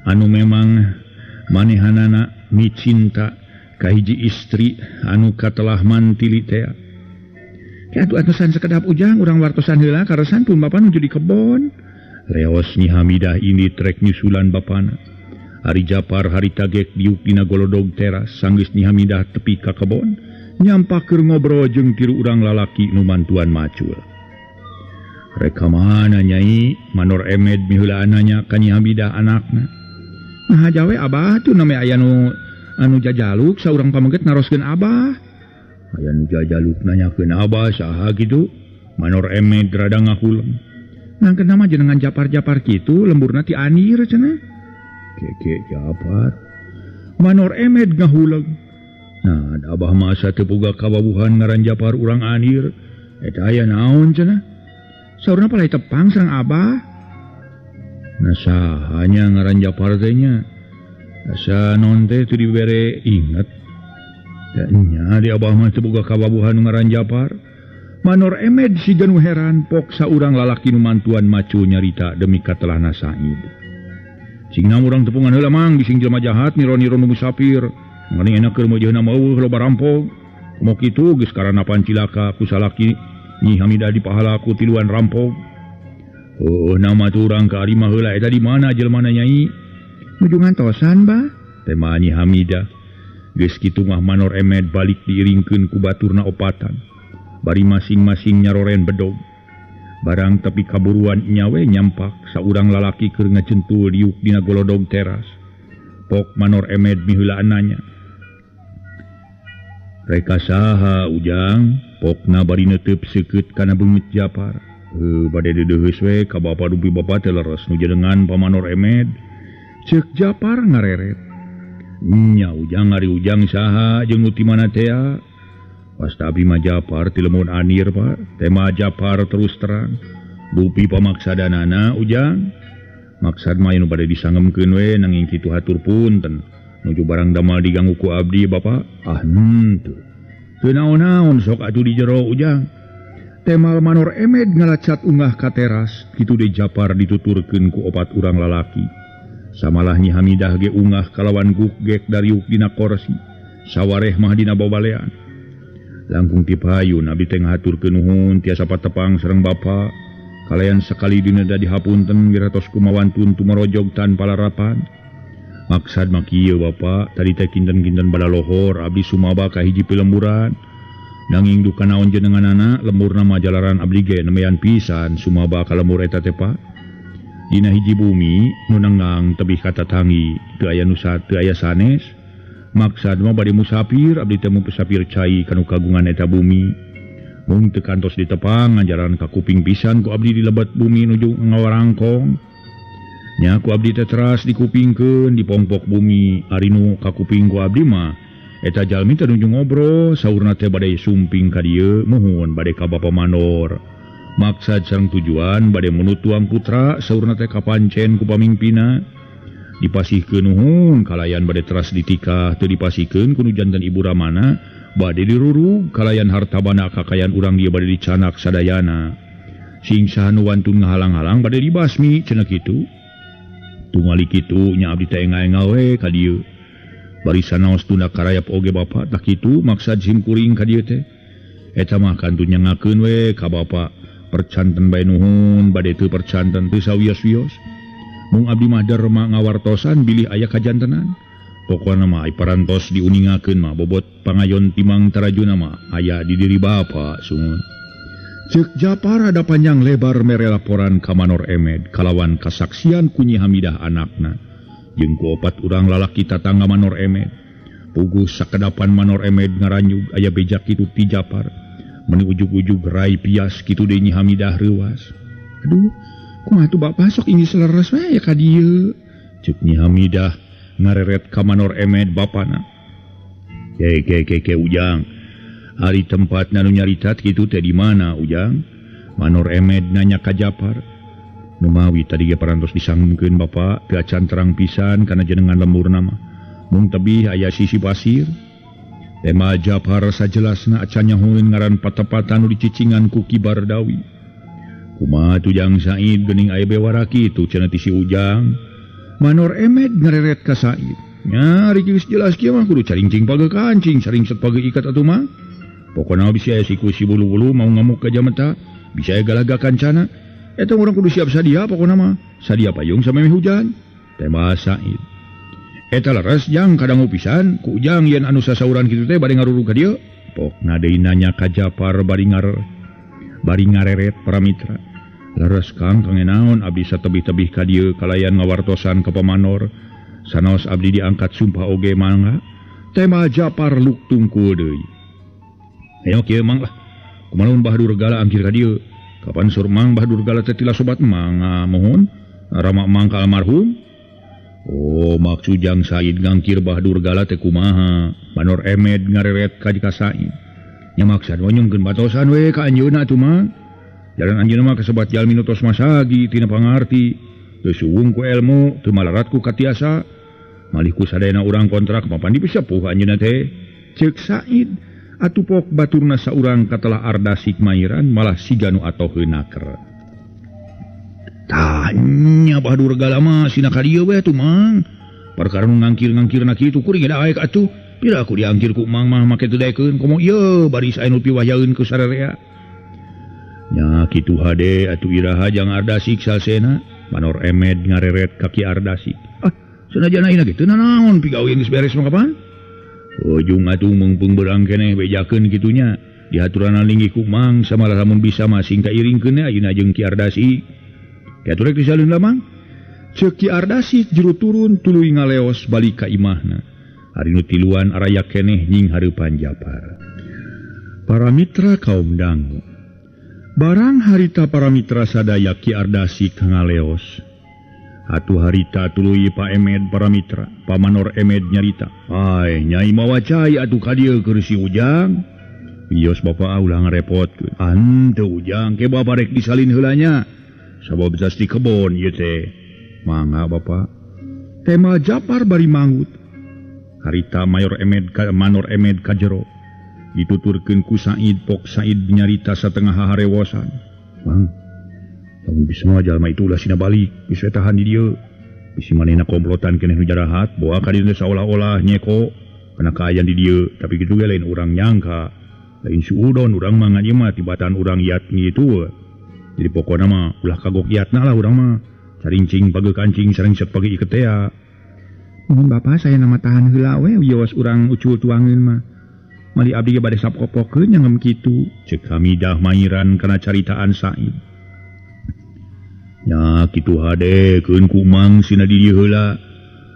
Anu memang manehanana micinta ka hiji istri anu katelah mantili teh. Atuh atusan sekedap ujang urang wartosan heula karesan pun bapa nuju di kebon. Leos Nyi Hamidah ini trek nyusulan bapana. Ari Japar harita gek diuk dina golodog teras sanggeus Nyi Hamidah tepi ka kebon nyampak keur ngobrol jeung tilu urang lalaki nu mantuan macul. Rek ka mana Nyai? Manor Emed miheulaan nanya ka Nyi Hamidah anakna. Nah jawe abah tuh name aya nu anu jajaluk saurang pameget naroskeun abah. Aya nu jajaluk nanyakeun Abah saha kitu? Manor Emed rada ngahuleng. Nangkeun mah jenengan Japar-Japar kitu lemburna ti Anir cenah. Keke Japar. Manor Emed ngahuleng. Nah, Abah mah asa teu boga kawabuhan ngaran Japar urang Anir. Eta aya naon cenah? Saurna palai tepang sareng Abah. Nah sahanya ngaran Japar teh nya. Asa non teh teu dibere inget. Nya di Abah mah teu boga kawabuhan ngaran Japar. Manor Emed siga nu heran pok saurang lalaki nu mantuan macu nyarita demi katelahna Said. Cingna urang tepungan heula mang bising jelema jahat niro-niro nu musafir. Mangkaning enak keur meujeuhna mah eueuh loba rampok. Komo kitu geus karana pancilaka ku salaki Nyi Hamidah dipahala ku tiluan rampok. Heueuh nama tu urang ka ari mah heula eta di mana jelema nyai? Nuju ngantosan bah. Tema Nyi Hamidah. Geus kitu mah Manor Emed balik diiringkeun ku baturna opatan. Bari masing-masing nyaroren bedog. Barang tepi kaburuan nyawe nyampak saurang lalaki keur ngacentul diuk dina golodog teras. Pok Manor Emed miheulaan nanya. Reka saha Ujang? Pokna bari neuteup seukeut kana beungeut Japar. Heuh bade deudeuheus we ka bapa dupi bapa teh leres nu jenengan Pa Manor Emed. Ceuk Japar ngareret. Nya Ujang ari Ujang saha jeung nu ti mana tea? Pasta abdi mah Japar ti lemun Anir Pak. Tema Japar terus terang. Dupi pamaksadanana Ujang. Maksad mah anu bade disangemkeun we nanging kitu hatur punten. Nuju barang damal diganggu ku abdi Bapak. Ah henteu. Teu naon-naon sok atuh di jero Ujang. Temal Manor Emed ngalacat ungah ka teras. Kitu deui Japar dituturkeun ku opat urang lalaki. Samalah Nyi Hamidah ge ungah kalawan gugek dariuk dina korsi. Sawareh mah dina babalean. Langkung ti payun abdi teh ngahaturkeun nuhun tiasa patepang sareng bapa. Kalayan sakali dina da dihapunten wiratos kumawantun tumarojog tanpa larapan. Maksad mah kieu bapa, tadi teh kinten-kinten bada lohor abdi sumaba ka hiji pilemburan. Nanging duka naon jenenganana lemburna mah jalaran abdi ge nemean pisan sumaba ka lembur eta teh Pak. Dina hiji bumi nu nenggang tebih ka tatangi teu aya nu teu aya sanes. Maksad mah bade musafir abdi teh musafir cai kanu kagungan eta bumi. Mung teu kantos ditepang ngajaran ka kuping pisan ku abdi di lebet bumi nuju ngawarangkong. Nya ku abdi teh teras dikupingkeun di pongpok bumi ari nu ka kuping ku abdi mah eta jalmi teh nuju ngobrol saurna teh bade sumping ka dieu muhun bade ka Bapa Manor. Maksad sareng tujuan bade menutuang putra saurna teh kapancen ku pamingpina. Dipasihkeun nuhun kalayan bade teras ditikah teu dipasihkeun kudu janten ibu ramana bade dirurug kalayan harta bana kakayan urang dieu bade dicanak sadayana. Sing saha nu wantun ngahalang-halang bade dibasmi cenah kitu. Tungali kitu nya abdi teh enga-enga we ka dieu. Bari sanaos tunda karayap oge bapa tah kitu maksad sim kuring ka dieu teh. Eta mah kantun nyangakeun we ka bapa percanten bae nuhun bade teu percanten teu sawios-wios. Mung abdi mah derma ngawartosan bilih aya kajantenan. Pokona mah ai parantos diuningakeun mah bobot pangayon timang tarajuna mah aya di diri bapa sungun. Ceuk Japar ada panjang lebar mere laporan ka Manor Emed kalawan kasaksian ku Nyi Hamidah anakna. Jeung ku opat urang lalaki tatangga Manor Emed. Puguh sakedapan Manor Emed ngaranyug aya beja kitu ti Japar. Meuni ujug-ujug rai pias kitu deui Nyi Hamidah reuwas. Aduh, kumaha tuh bapa sok ini seleres we ka dieu. Ceuk Nyi Hamidah ngareret ka Manor Emed bapana. Ke ke ke ke Ujang. Ari tempatna nu nyaritat kitu teh di mana Ujang? Manor Emed nanya ka Japar. Numawi tadi ge parantos disanggemkeun bapa teu acan terang pisan kana jenengan lemburna mah. Mung tebih aya sisi pasir. Tema Japar sajelasna acan nyahoeun ngaran patepatan nu dicicingan ku Ki Bardawi. Kumaha tuh Jang Said geuning aya bewara kitu cenah ti si Ujang. Manor Emed ngareret ka Said. Nya ari geus jelas kieu mah kudu caringcing page kancing, saringset page ikat atuh mah. Pokona bisi aya siku si bulu-bulu mau ngamuk ka jameta, bisa aya galaga kancana. Eta urang kudu siap sadia pokona mah. Sadia payung samemeh hujan. Tema Said. Eta leres Jang kadangu pisan ku Ujang yen anu sasauran kitu teh bade ngarurug ka dieu. Pokna deui nanya ka Japar bari ngareret para mitra. Leres Kang kangenaon abdi satebih-tebih ka dieu kalayan ngawartosan ka Pamanor. Sanaos abdi diangkat sumpah oge mangga. Tema Japar luk tungkul deui. Ayo kieu Mang lah. Kumaha lamun Bahadur Gala angkir ka dieu? Kapan sur Mang Bahadur Gala teh tila sobat Mang mohon rama Mang ka almarhum. Oh maksud Jang Said ngangkir Bahadur Gala teh kumaha? Manor Emed ngareret ka ka Said. Nya maksad we nyungkeun batosan we ka anjeunna atuh mah. Jalan anjeunna mah kasebat jalmi nu tos masagi tina pangarti. Teu suwung ku ilmu, teu malarat ku katiasa. Malih ku sadayana urang kontrak mapan dipisepuh anjeunna teh. Ceuk Said atuh pok baturna saurang katelah Ardasik mairan malah siga nu atoheun naker. Tah nya Bahadur Gala mah sina ka dieu we atuh Mang. Perkara nu ngangkir-ngangkirna kitu kuring ge daek atuh. Pira aku diangkir ku Mang mah make teu daekeun komo ieu baris aya nu piwahyaeun ku sararea. Nya kitu hade atuh iraha jang Ardasik salsena. Manor Emed ngareret ka Ki Ardasik. Ah, sanajan ayeuna kitu nanaon pigawe geus beres mah kapan? Ujung atuh meungpeung beurang keneh bejakeun kitunya. Dihaturana linggih ku Mang samalah lamun bisa mah sing kairingkeun ayeuna jeung Ki Ardasik. Kitu rek disalin lah Mang. Ceuk Ki Ardasik jero turun tuluy ngaleos balik ka imahna. Ari nu tiluan araya keneh nying hareupan Japar. Para mitra kaum dangu. Barang harita para mitra sadaya Ki Ardasik ngaleos. Atuh harita tuluy Pak Emed para mitra, Pamanor Emed nyarita. Ai nyai mawa cai atuh ka dieu keur si Ujang. Wios bapa ulah ngarepotkeun. Henteu Ujang ke bapa rek disalin heula nya. Sabab jas di kebon ieu teh. Mangga bapa. Tema Japar bari manggut. Harita Mayor Emed ka Manor Emed ka jero. Dituturkeun ku Said, pok Said nyarita satengah harewosan. Mang, lamun bisa mah jalma itu ulah sina balik, bisa tahan di dieu. Bisi manehna komplotan keneh nu jarahat, boa ka dieu saolah-olah nyeko kana kaayaan di dieu, tapi kitu ge lain urang nyangka. Lain suudon urang mah ngan ieu mah tibatan urang yatni itu. Jadi pokona mah ulah kagok yatna lah urang mah. Carincing page kancing sareng set page iket tea. Mohon Bapak saya nama tahan heula we wios urang ucul tuangeun mah. Mali abdi ge bade sapopokeun nyangem kitu. Ceuk Hamidah mairan kana caritaan Said. Nya kitu hade keun ku Mang sina di dieu heula.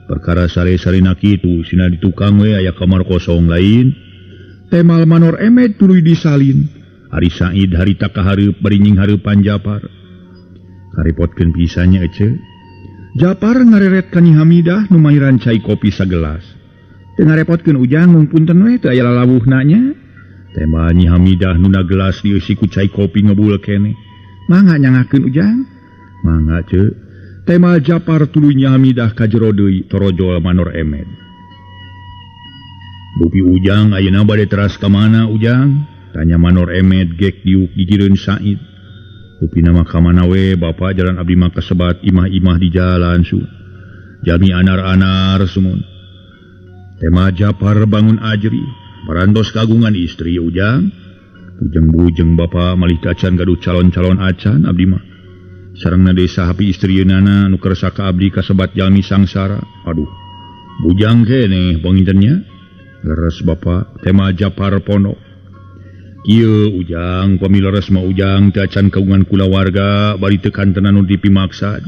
Perkara sare-sarena kitu sina di tukang we aya kamar kosong lain. Temal Manor Emed tuluy disalin. Ari Said harita kahareup bari nying hareupan Japar. Karepotkeun pisan nya ece. Japar ngareret ka Nyi Hamidah nu mairan cai kopi sagelas. Teu ngarepotkeun Ujang mung punten we teu aya lalawuhna nya. Tema Nyi Hamidah nu gelas dieusi ku cai kopi ngebul keneh. Mangga nyangakeun Ujang. Mangga ceu. Tema Japar tuluy Nyi Hamidah ka jero deui torojol Manor Emed. Dupi Ujang ayeuna bade teras ka mana Ujang? Tanya Manor Emed gek diuk gigireun Said. Dupi nama ka mana we bapa jalan abdi mah kasebat imah-imah di jalan su. Jami anar-anar sumun. Tema Japar bangun ajri, parantos kagungan istri Ujang. Bujeng-bujeng bapa malih acan gaduh calon-calon acan abdi mah. Sarengna desa hapi istrieunana nu kersa ka abdi kasebat jalmi sangsara. Aduh, bujang keneh pangintennya. Leres bapa, tema Japar pondok. Kieu Ujang, pami leres mah Ujang teu acan kagungan kulawarga bari teu kantenan nu dipimaksad.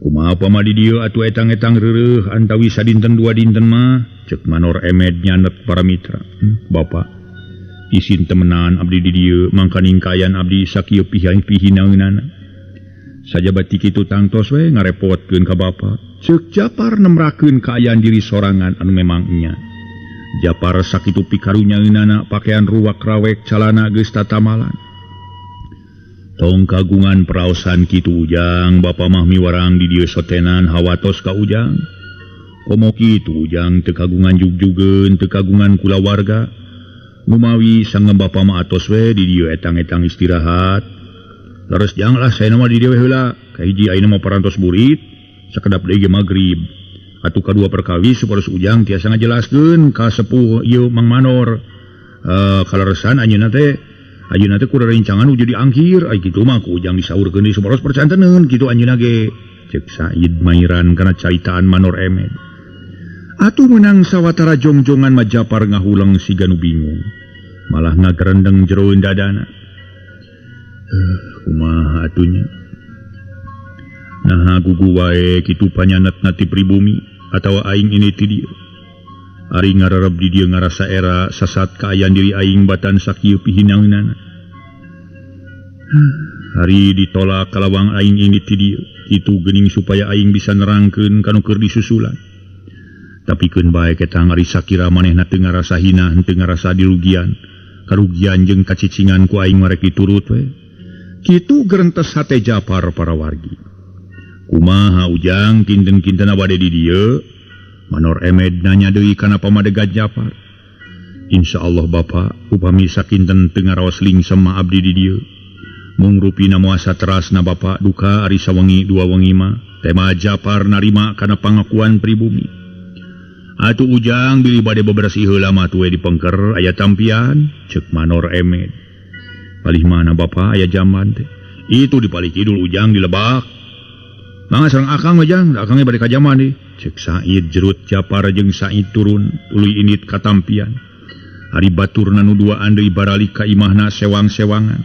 Kumaha pama di dieu atuh etang-etang reureuh antawi sadinten dua dinten mah. Ceuk Manor Emed nyanet para mitra. Bapa, isin temenan abdi di dieu mangkaning kaayaan abdi sakieu pihinaeunana. Sajabati kitu tangtos we ngarepotkeun ka bapa. Ceuk Japar nemrakeun kaayaan diri sorangan anu memang nya. Japar sakitu pikarunyaeunana pakaian ruwak rawek calana geus tatamalan. Tong kagungan praosan kitu Ujang, bapa mah miwarang di dieu sotenan hawatos ka Ujang. Komo kitu Ujang teu kagungan jugjugeun, teu kagungan kulawarga. Numawi sangem bapa mah atos we di dieu etang-etang istirahat. Leres jang lah saya mah di dieu we heula. Kahiji ayeuna mah parantos burit, sakedap deui ge magrib. Atuh kadua perkawis supados Ujang tiasa ngajelaskeun ka sepuh ieu Mang Manor. Kaleresan anjeunna teh ayeuna teh kudu rencangan nu jadi angkir, ai kitu mah ku Ujang disaurkeun deui supados percanteneun kitu anjeunna ge. Ceuk Said mairan kana caritaan Manor Emed. Atuh meunang sawatara jongjongan mah Japar ngahuleng siga nu bingung. Malah ngagerendeng jeroeun dadana. Kumaha atunya? Naha gugu wae kitu panyanetna ti pribumi atawa aing ini ti dieu. Ari ngararab di dieu ngarasa era sasat kaayaan diri aing batan sakieu pihinaeunana. Hari ditolak kalawang aing ini ti dieu. Kitu geuning supaya aing bisa nerangkeun ka nu keur disusulan. Tapi keun bae ketang ari sakira manehna teu ngarasa hina, henteu ngarasa dirugian. Karugian jeung kacicingan ku aing marek diturut we. Kitu gerentes hate Japar para wargi. Kumaha Ujang kinten-kintena bade di dieu? Manor Emed nanya deui kana pamadegan Japar. Insyaallah Bapak, upami sakinten teu ngaraos lingsem mah abdi di dieu. Mung rupina moal saterasna Bapak duka ari sawengi dua wengi mah. Tema Japar narima kana pangakuan pribumi. Atuh Ujang bilih bade bebersih heula mah tuh we di pengker aya tampian, ceuk Manor Emed. Palih mana Bapak aya jamban teh? Itu di palih kidul Ujang di lebak. Mangga sareng akang we Jang, da akangnya bade ka jamban deui. Ceuk Said jerut Japar jeung Said turun tuluy indit ka tampian. Ari baturna nu duaan deui baralik ka imahna sewang-sewangan.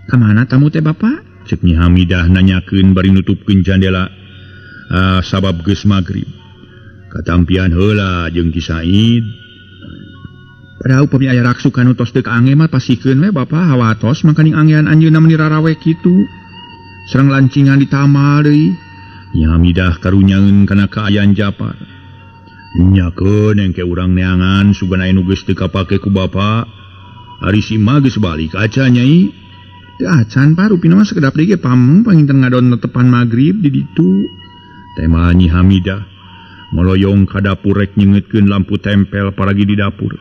Ka mana tamu teh Bapak? Ceuk Nyi Hamidah nanyakeun bari nutupkeun jandela sabab geus magrib. Katampian heula jeung Ki Said. Padahal upami aya raksukan nu tos teu kaangge mah pasikeun we Bapak hawatos mangkaning anggean anjeunna meuni rarawe kitu. Sareng lancingan ditamal deui. Nyi Hamidah karunyaeun kana kaayaan Japar. Nyakeun engke urang neangan sugan aya nu geus teu kapake ku Bapak. Ari si mah geus balik acan Nyai. Teu acan Pak, rupina mah sakedap deui ge pameng panginten ngadon tetepan magrib di ditu. Tema Nyi Hamidah ngoloyong ka dapur rek nyeungeutkeun lampu tempel paragi di dapur.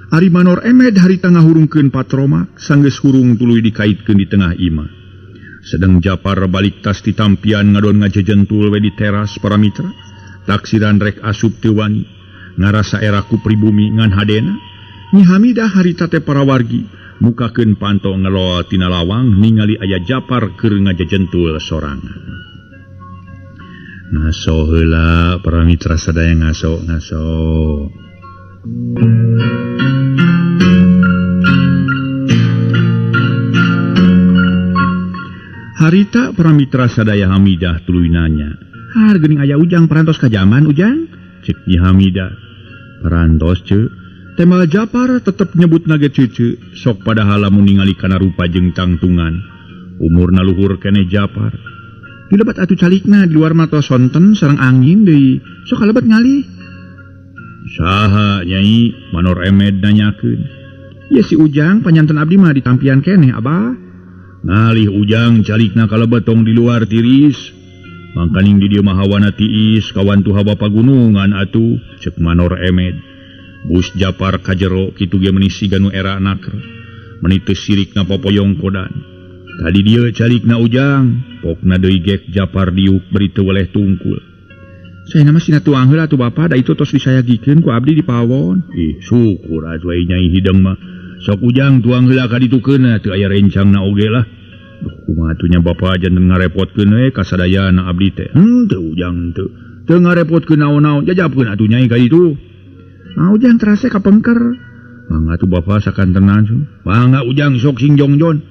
Ari Manor Emed harita ngahurungkeun patromak sanggeus hurung tuluy dikaitkeun di tengah imah. Sedang Japar balik tas ti tampian ngadon ngajejentul we di teras para mitra. Taksiran rek asup teu wani. Ngarasa era ku pribumi ngan hadena. Nyi Hamidah harita teh para wargi mukakeun panto ngelol tina lawang ningali aya Japar keur ngajejentul sorangan. Ngaso heula para mitra sadaya ngaso ngaso. Harita para mitra sadaya Hamidah tuluy nanya. Har geuning aya Ujang parantos ka jaman Ujang? Ceuk Nyi Hamidah. Parantos ceu. Tema Japar tetep nyebut nage cece sok padahal lamun ningali kana rupa jeung tangtungan. Umurna luhur keneh Japar. Dilebat atuh calikna di luar mah tos sonten sareng angin deui. Sok kalebat ngalih. Saha Nyai? Manor Emed nanyakeun. Ye si Ujang panyanten abdi mah ditampian keneh Abah. Ngalih Ujang calikna kalebet tong di luar tiris. Mangkaning di dieu mah hawana tiis kawantu hawa pagunungan atuh ceuk Manor Emed. Bus Japar kajero kitu ge meuni siga nu era naker. Meuni teu sirik ngapopoyong kodan. Tadi dieu calikna Ujang, pokna deui gek Japar diuk beri teu weleh tungkul. Saya nama sina tuang heula atuh Bapak, da itu tos disayagikeun ku abdi di pawon. Ih, syukur atuh ai Nyai hideng mah. Sok Ujang tuang heula ka ditukeun teu aya rencangna oge lah. Duh, kumaha atuh nya Bapak janten ngarepotkeun we ka sadayana abdi teh. Henteu Ujang teu. Teu ngarepotkeun naon-naon, jajabkeun atuh Nyai ka ditu. Ah Ujang terasa kapengker. Mangga atuh Bapak sakantenan. Mangga Ujang sok sing jongjon.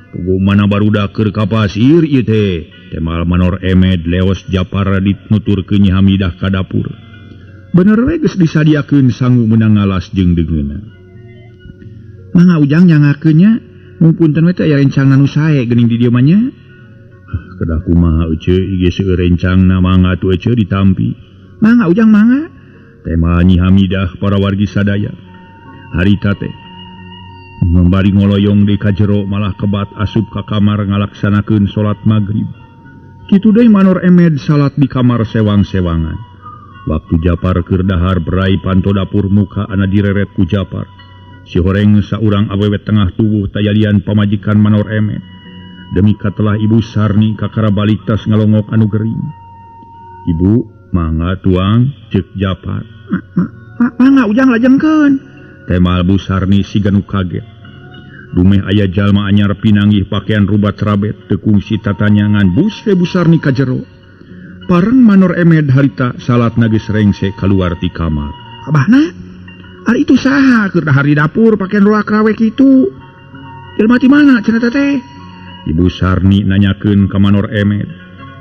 Puguh mana barudak keur ka pasir ieu teh. Temal Manor Emed leos Japar dinuturkeun Nyi Hamidah ka dapur. Bener we geus disadiakeun sangu meunang ngalas jeung deungeunna. Mangga Ujang nyangakeun nya. Mung punten we teh aya rencangna nu sae geuning di dieu mah nya. Kedah kumaha ece ieu seueur rencangna mangga atuh ece ditampi. Mangga Ujang mangga. Tema Nyi Hamidah para wargi sadaya. Harita teh membari ngoloyong di kajero malah kebat asup ka kamar ngalaksanakeun salat magrib. Kitu deui Manor Emed salat di kamar sewang-sewangan. Waktu Japar keur dahar berai panto dapur muka ana direret ku Japar. Si horeng saurang awewe tengah tubuh tayalian pamajikan Manor Emed. Demi katelah Ibu Sarni kakara balik tas ngalongok anu gering. Ibu mangga tuang ceuk Japar. Mangga Ujang lajengkeun. Temal Bu Sarni siga nu kaget. Dumeh aya jalma anyar pinanggih pakaian rubat rabet teu kungsi tatanyangan bus we Bu Sarni ka jero. Pareng Manor Emed harita salatna geus rengse kaluar ti kamar. Abahna, ari itu saha keur dahar di dapur pakaian roak rawe kitu? Jelema ti mana cenah teh? Ibu Sarni nanyakeun ka Manor Emed.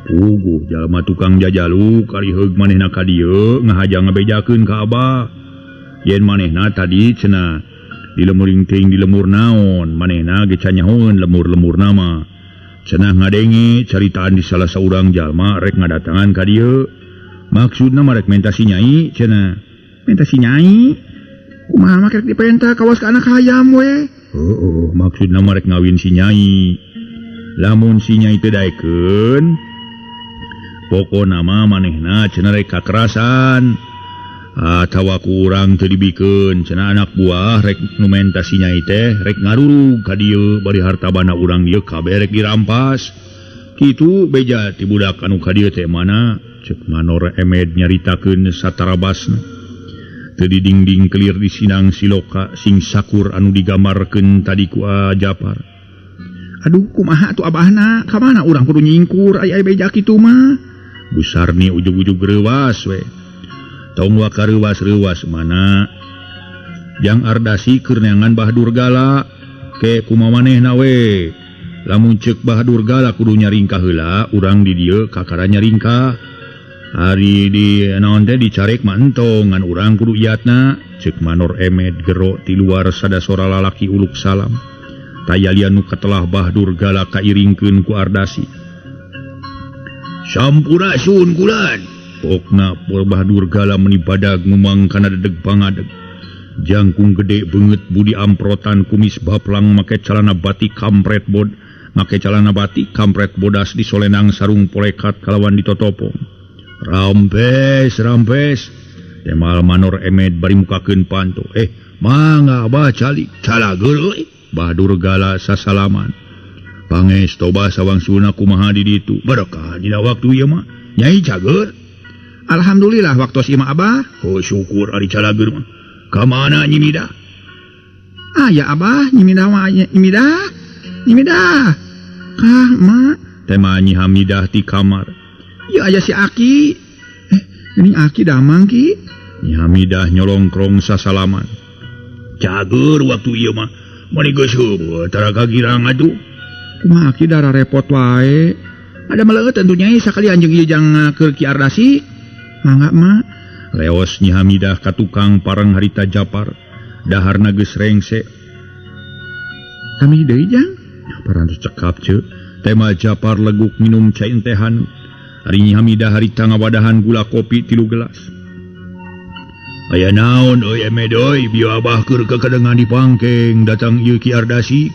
Puguh jalma tukang jajaluk ari heug manehna ka dieu ngahaja ngabejakeun ka Abah. Yen manehna tadi cenah di lemuring teuing di lemur naon, manehna ge canyahoeun lemur-lemur mah. Cenah ngadenge caritaan di salah saurang jalma rek ngadatangan ka dieu. Maksudna mah rek menta si Nyai cenah. Menta si Nyai? Kumaha mah rek dipenta kawas ka anak hayam we. Heueuh, maksudna mah rek ngawin si Nyai. Lamun si Nyai teu daekeun, pokona mah manehna cenah rek kakerasan. Atawa ku urang teu dibikeun cenah anak buah rek nu menta si Nyai teh rek ngarurug ka dieu bari harta bana urang dieu kabeh rek dirampas. Kitu beja ti budak anu ka dieu teh mana? Cek Manor Emed nyaritakeun satarabasna. Teu didingding kelir di sinang siloka sing sakur anu digambarkeun tadi ku Japar. Aduh kumaha atuh abahna? Ka mana urang kudu nyingkur aya beja kitu mah? Busarni ujug-ujug reuwas we. Tong waka reuwas-reuwas mana? Jang Ardasi keur neangan Bah Durgala ke kumaha manehna we. Lamun ceuk Bah Durgala kudu nyaringkah heula, urang di dieu kakara nyaringkah. Ari di naon teh dicarek mah entong ngan urang kudu iatna. Ceuk Manor Emed gero ti luar sada sora lalaki uluk salam. Tayalian nu katelah Bah Durgala kairingkeun ku Ardasi. Sampurasun kulan. Pokna Bah Durgala meni badag ngumang kana dedeg pangadeg. Jangkung gede beungeut budi amprotan kumis baplang make calana batik kampret bod, make calana batik kampret bodas disolenang sarung polekat kalawan ditotopong. Rampes rampes. Temal Manor Emed bari mukakeun panto. Mangga Abah calik calageur euy. Bah Durgala sasalaman. Pangesto bah sawangsuna kumaha di ditu. Berkah dina waktu ieu mah. Nyai cager. Alhamdulillah waktu ieu mah Abah. Oh syukur ari calageur mah. Ka mana Nyi Midah? Aya Abah, Nyi Midah mah Nyi Midah. Nyi Midah. Kah mak? Tema Nyi Hamidah ti kamar. Ieu aya si Aki. Ini Aki damang ki. Nyi Hamidah nyolongkrong sasalaman. Cager waktu ieu mah. Mani geus heueuh tara kagirang atuh. Kumaha Aki darah repot wae. Ada meleut tentu Nyai sakali anjeung ieu jang keur Ki Ardasi. Mangga mak. Leos Nyi Hamidah ka tukang pareng harita Japar. Daharna geus rengse. Kami deui jang. Parantos cekap ceu. Tema Japar leguk minum cai entehan. Ari Nyi Hamidah harita ngawadahan gula kopi 3 gelas. Aya naon euy Emed euy, bieu Abah keur kakedengan di pangkeng datang ieu Ki Ardasi.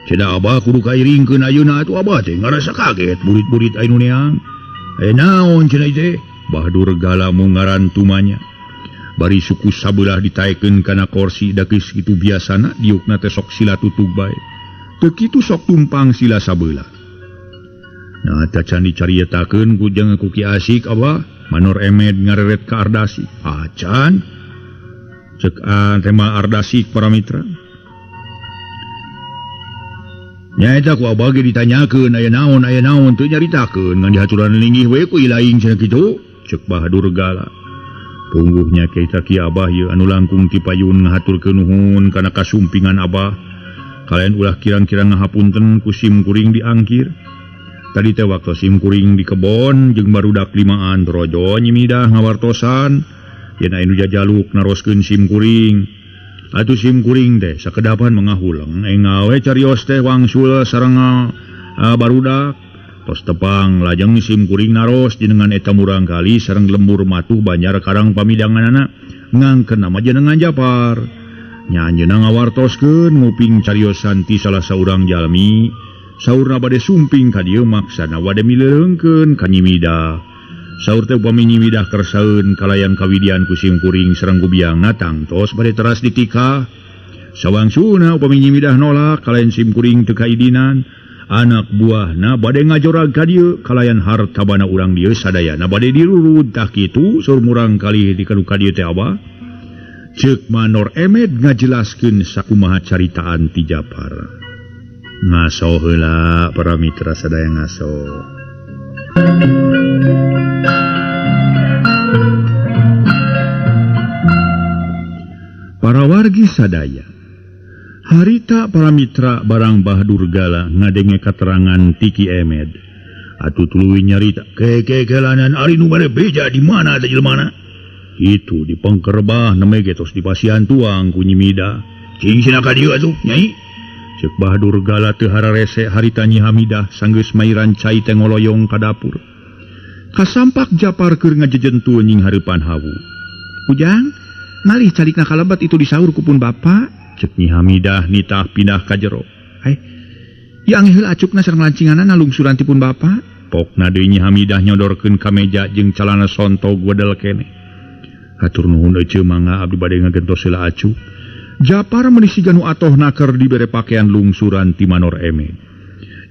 Cenah Abah kudu kairingkeun ayeuna atuh Abah teh ngarasa kaget burit-burit anu neang. Aya naon cenah teh? Bah Durgala mungaran tumanya. Bari suku sabelah ditaekeun kana korsi da geus kitu biasana diukna teh sok sila tutug bae. Teu kitu sok tumpang sila sabelah. Nah tacan dicarietakeun ku jeung ku Ki Asik Abah. Manor Emed ngareret ka Ardasi. Acan cek tema Ardasi para mitra. Nyaeta ku Abah ge ditanyakeun aya naon teu nyaritakeun ngan dihaturan linggih we ku ilaing cenah kitu. Cek Bah Durgala. Pungguhnya kita Ki Abah ieu anu langkung ti payun ngahaturkeun nuhun kana kasumpingan Abah. Kalian ulah kirang-kirang ngahapunten ku sim kuring diangkir. Tadi teh waktu sim kuring di kebon jeung barudak limaan rojo Nyi Midah ngawartosan yen aya nu jajaluk naroskeun sim kuring. Atuh sim kuring teh sakedapan mangahuleng engawe carios teh wangsul sareng barudak. Tos tepang lajeng sim kuring naros jenengan eta murang kali sareng lembur matuh Banjar Karang pamidanganana ngangkeun nama jenengan Japar. Nya anjeunna ngawartoskeun nguping cariosan ti salah saurang jalmi. Saurna bade sumping ka dieu maksana wade mileungkeun ka Nyi Midah. Saur teh upami Nyi Midah kersaeun kalayan kawidian ku sim kuring sareng gubiangna tangtos bade teras ditikah. Sawangsuna upami Nyi Midah nolak kalayan sim kuring teu kaidinan. Anak buahna bade ngajorag ka dieu kalayan harta bana urang dieu sadayana bade dirurud tah kitu saur murang kali di kanu ka dieu teh Abah. Ceuk Manor Emed ngajelaskeun sakumaha caritaan ti Japar. Ngaso heula para mitra sadaya ngaso. Para wargi sadaya, harita para mitra barang Bah Durgala ngadenge katerangan ti Ki Emed. Atuh tuluy nyarita kekekelanan ari nu bade beja di mana teh jelema? Itu di pengkerbah neme ge tos dipasihan tuang ku Nyi Midah. Cing cenah ka dieu atuh Nyai. Ceuk Bah Durgala teu hararese harita Nyi Hamidah sanggeus mairan cai teh ngoloyong ka dapur. Kasampak Japar keur ngajejentu nying hareupan hawu. Ujang, malih calikna kalebet itu disaur ku pun bapa. Ceuk Nyi Hamidah nitah pindah ka jero. Ieu angge heula acukna sareng lancinganana lungsuran ti pun bapa. Pokna deui Nyi Hamidah nyodorkeun ka meja jeung calana sontog wedel keneh. Hatur nuhun eceu mangga abdi bade ngagentos heula acuk. Japar meuni siga nu atohna keur dibere pakaian lungsuran ti Manor Emed.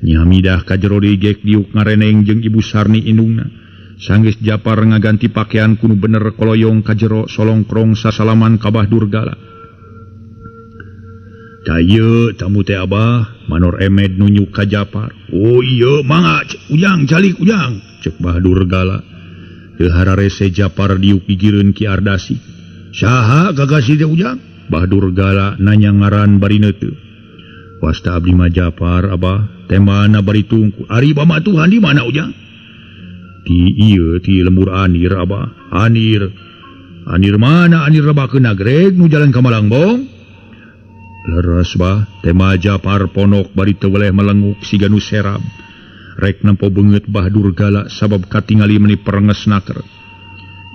Nyi Hamidah ka jero deui gek diuk ngareneng jeung Ibu Sarni indungna. Sanggeus Japar ngaganti pakaian kudu bener koloyong ka jero solongkrong sasalaman ka Bah Durgala. Tah ieu tamu teh Abah, Manor Emed nunjuk ka Japar. Oh iya mangga Ujang calik Ujang, ceuk Bah Durgala. Teu hararese Japar diuk gigireun Ki Ardasi. Saha gagasih teh Ujang? Bah Durgala nanya ngaran bari neuteuh. Wasta abdi mah Japar Abah, tembana bari tungku. Ari pamatuhan di mana Ujang? Di ieu ti lembur Anir Abah. Anir. Anir mana? Anir rebakeun nagreg nu jalan ka Malangbong? Leres bah, tema Japar ponok bari teu weleh melenguk siga nu serab. Rek nempo beungeut Bah Durgala sabab katingali meuni perenges naker.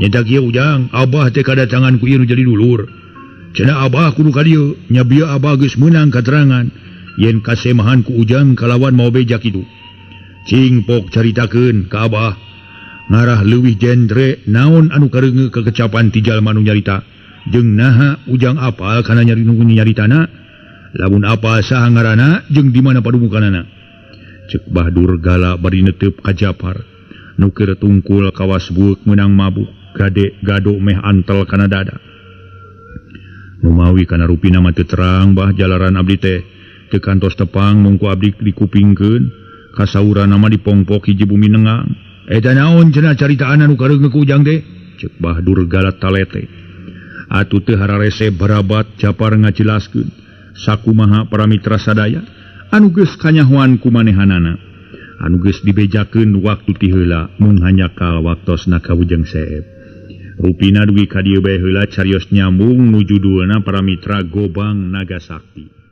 Nyata kieu Ujang, Abah teh kadatangan ku ieu nu jadi dulur. Cenah Abah kudu ka dieu, nya bieu Abah geus meunang katerangan yen kasemahan ku Ujang kalawan mau beja kitu. Cing pok caritakeun ka Abah. Ngarah leuwih jendre naon anu kareungeuh kekecapan ti jalma nu nyarita jeung naha Ujang apal kana nyari nu nyaritana. Lamun apa saha ngaranna jeung di mana padumukanana. Ceuk Bah Durgala bari neteup ka Japar. Nu keur tungkul kawas bueuk meunang mabuk, gade gado meh antel kana dada. Numawi kana rupina mah teu terang bah jalaran abdi teh teu kantos tepang mung ku abdi dikupingkeun kasauranna mah dipongpok hiji bumi nengang. Eta naon cenah caritaan anu kareungeuh ku Ujang teh? Ceuk Bah Durgala talete. Atuh teu hararese barabat Japar ngajelaskeun sakumaha para mitra sadaya anu geus kanyahoan ku manehanana anu geus dibejakeun waktu ti heula mung hanjakal waktosna ka Ujang Seep. Rupina dugi ka dieu bae heula carios nyambung nu judulna para mitra Gobang Naga Sakti.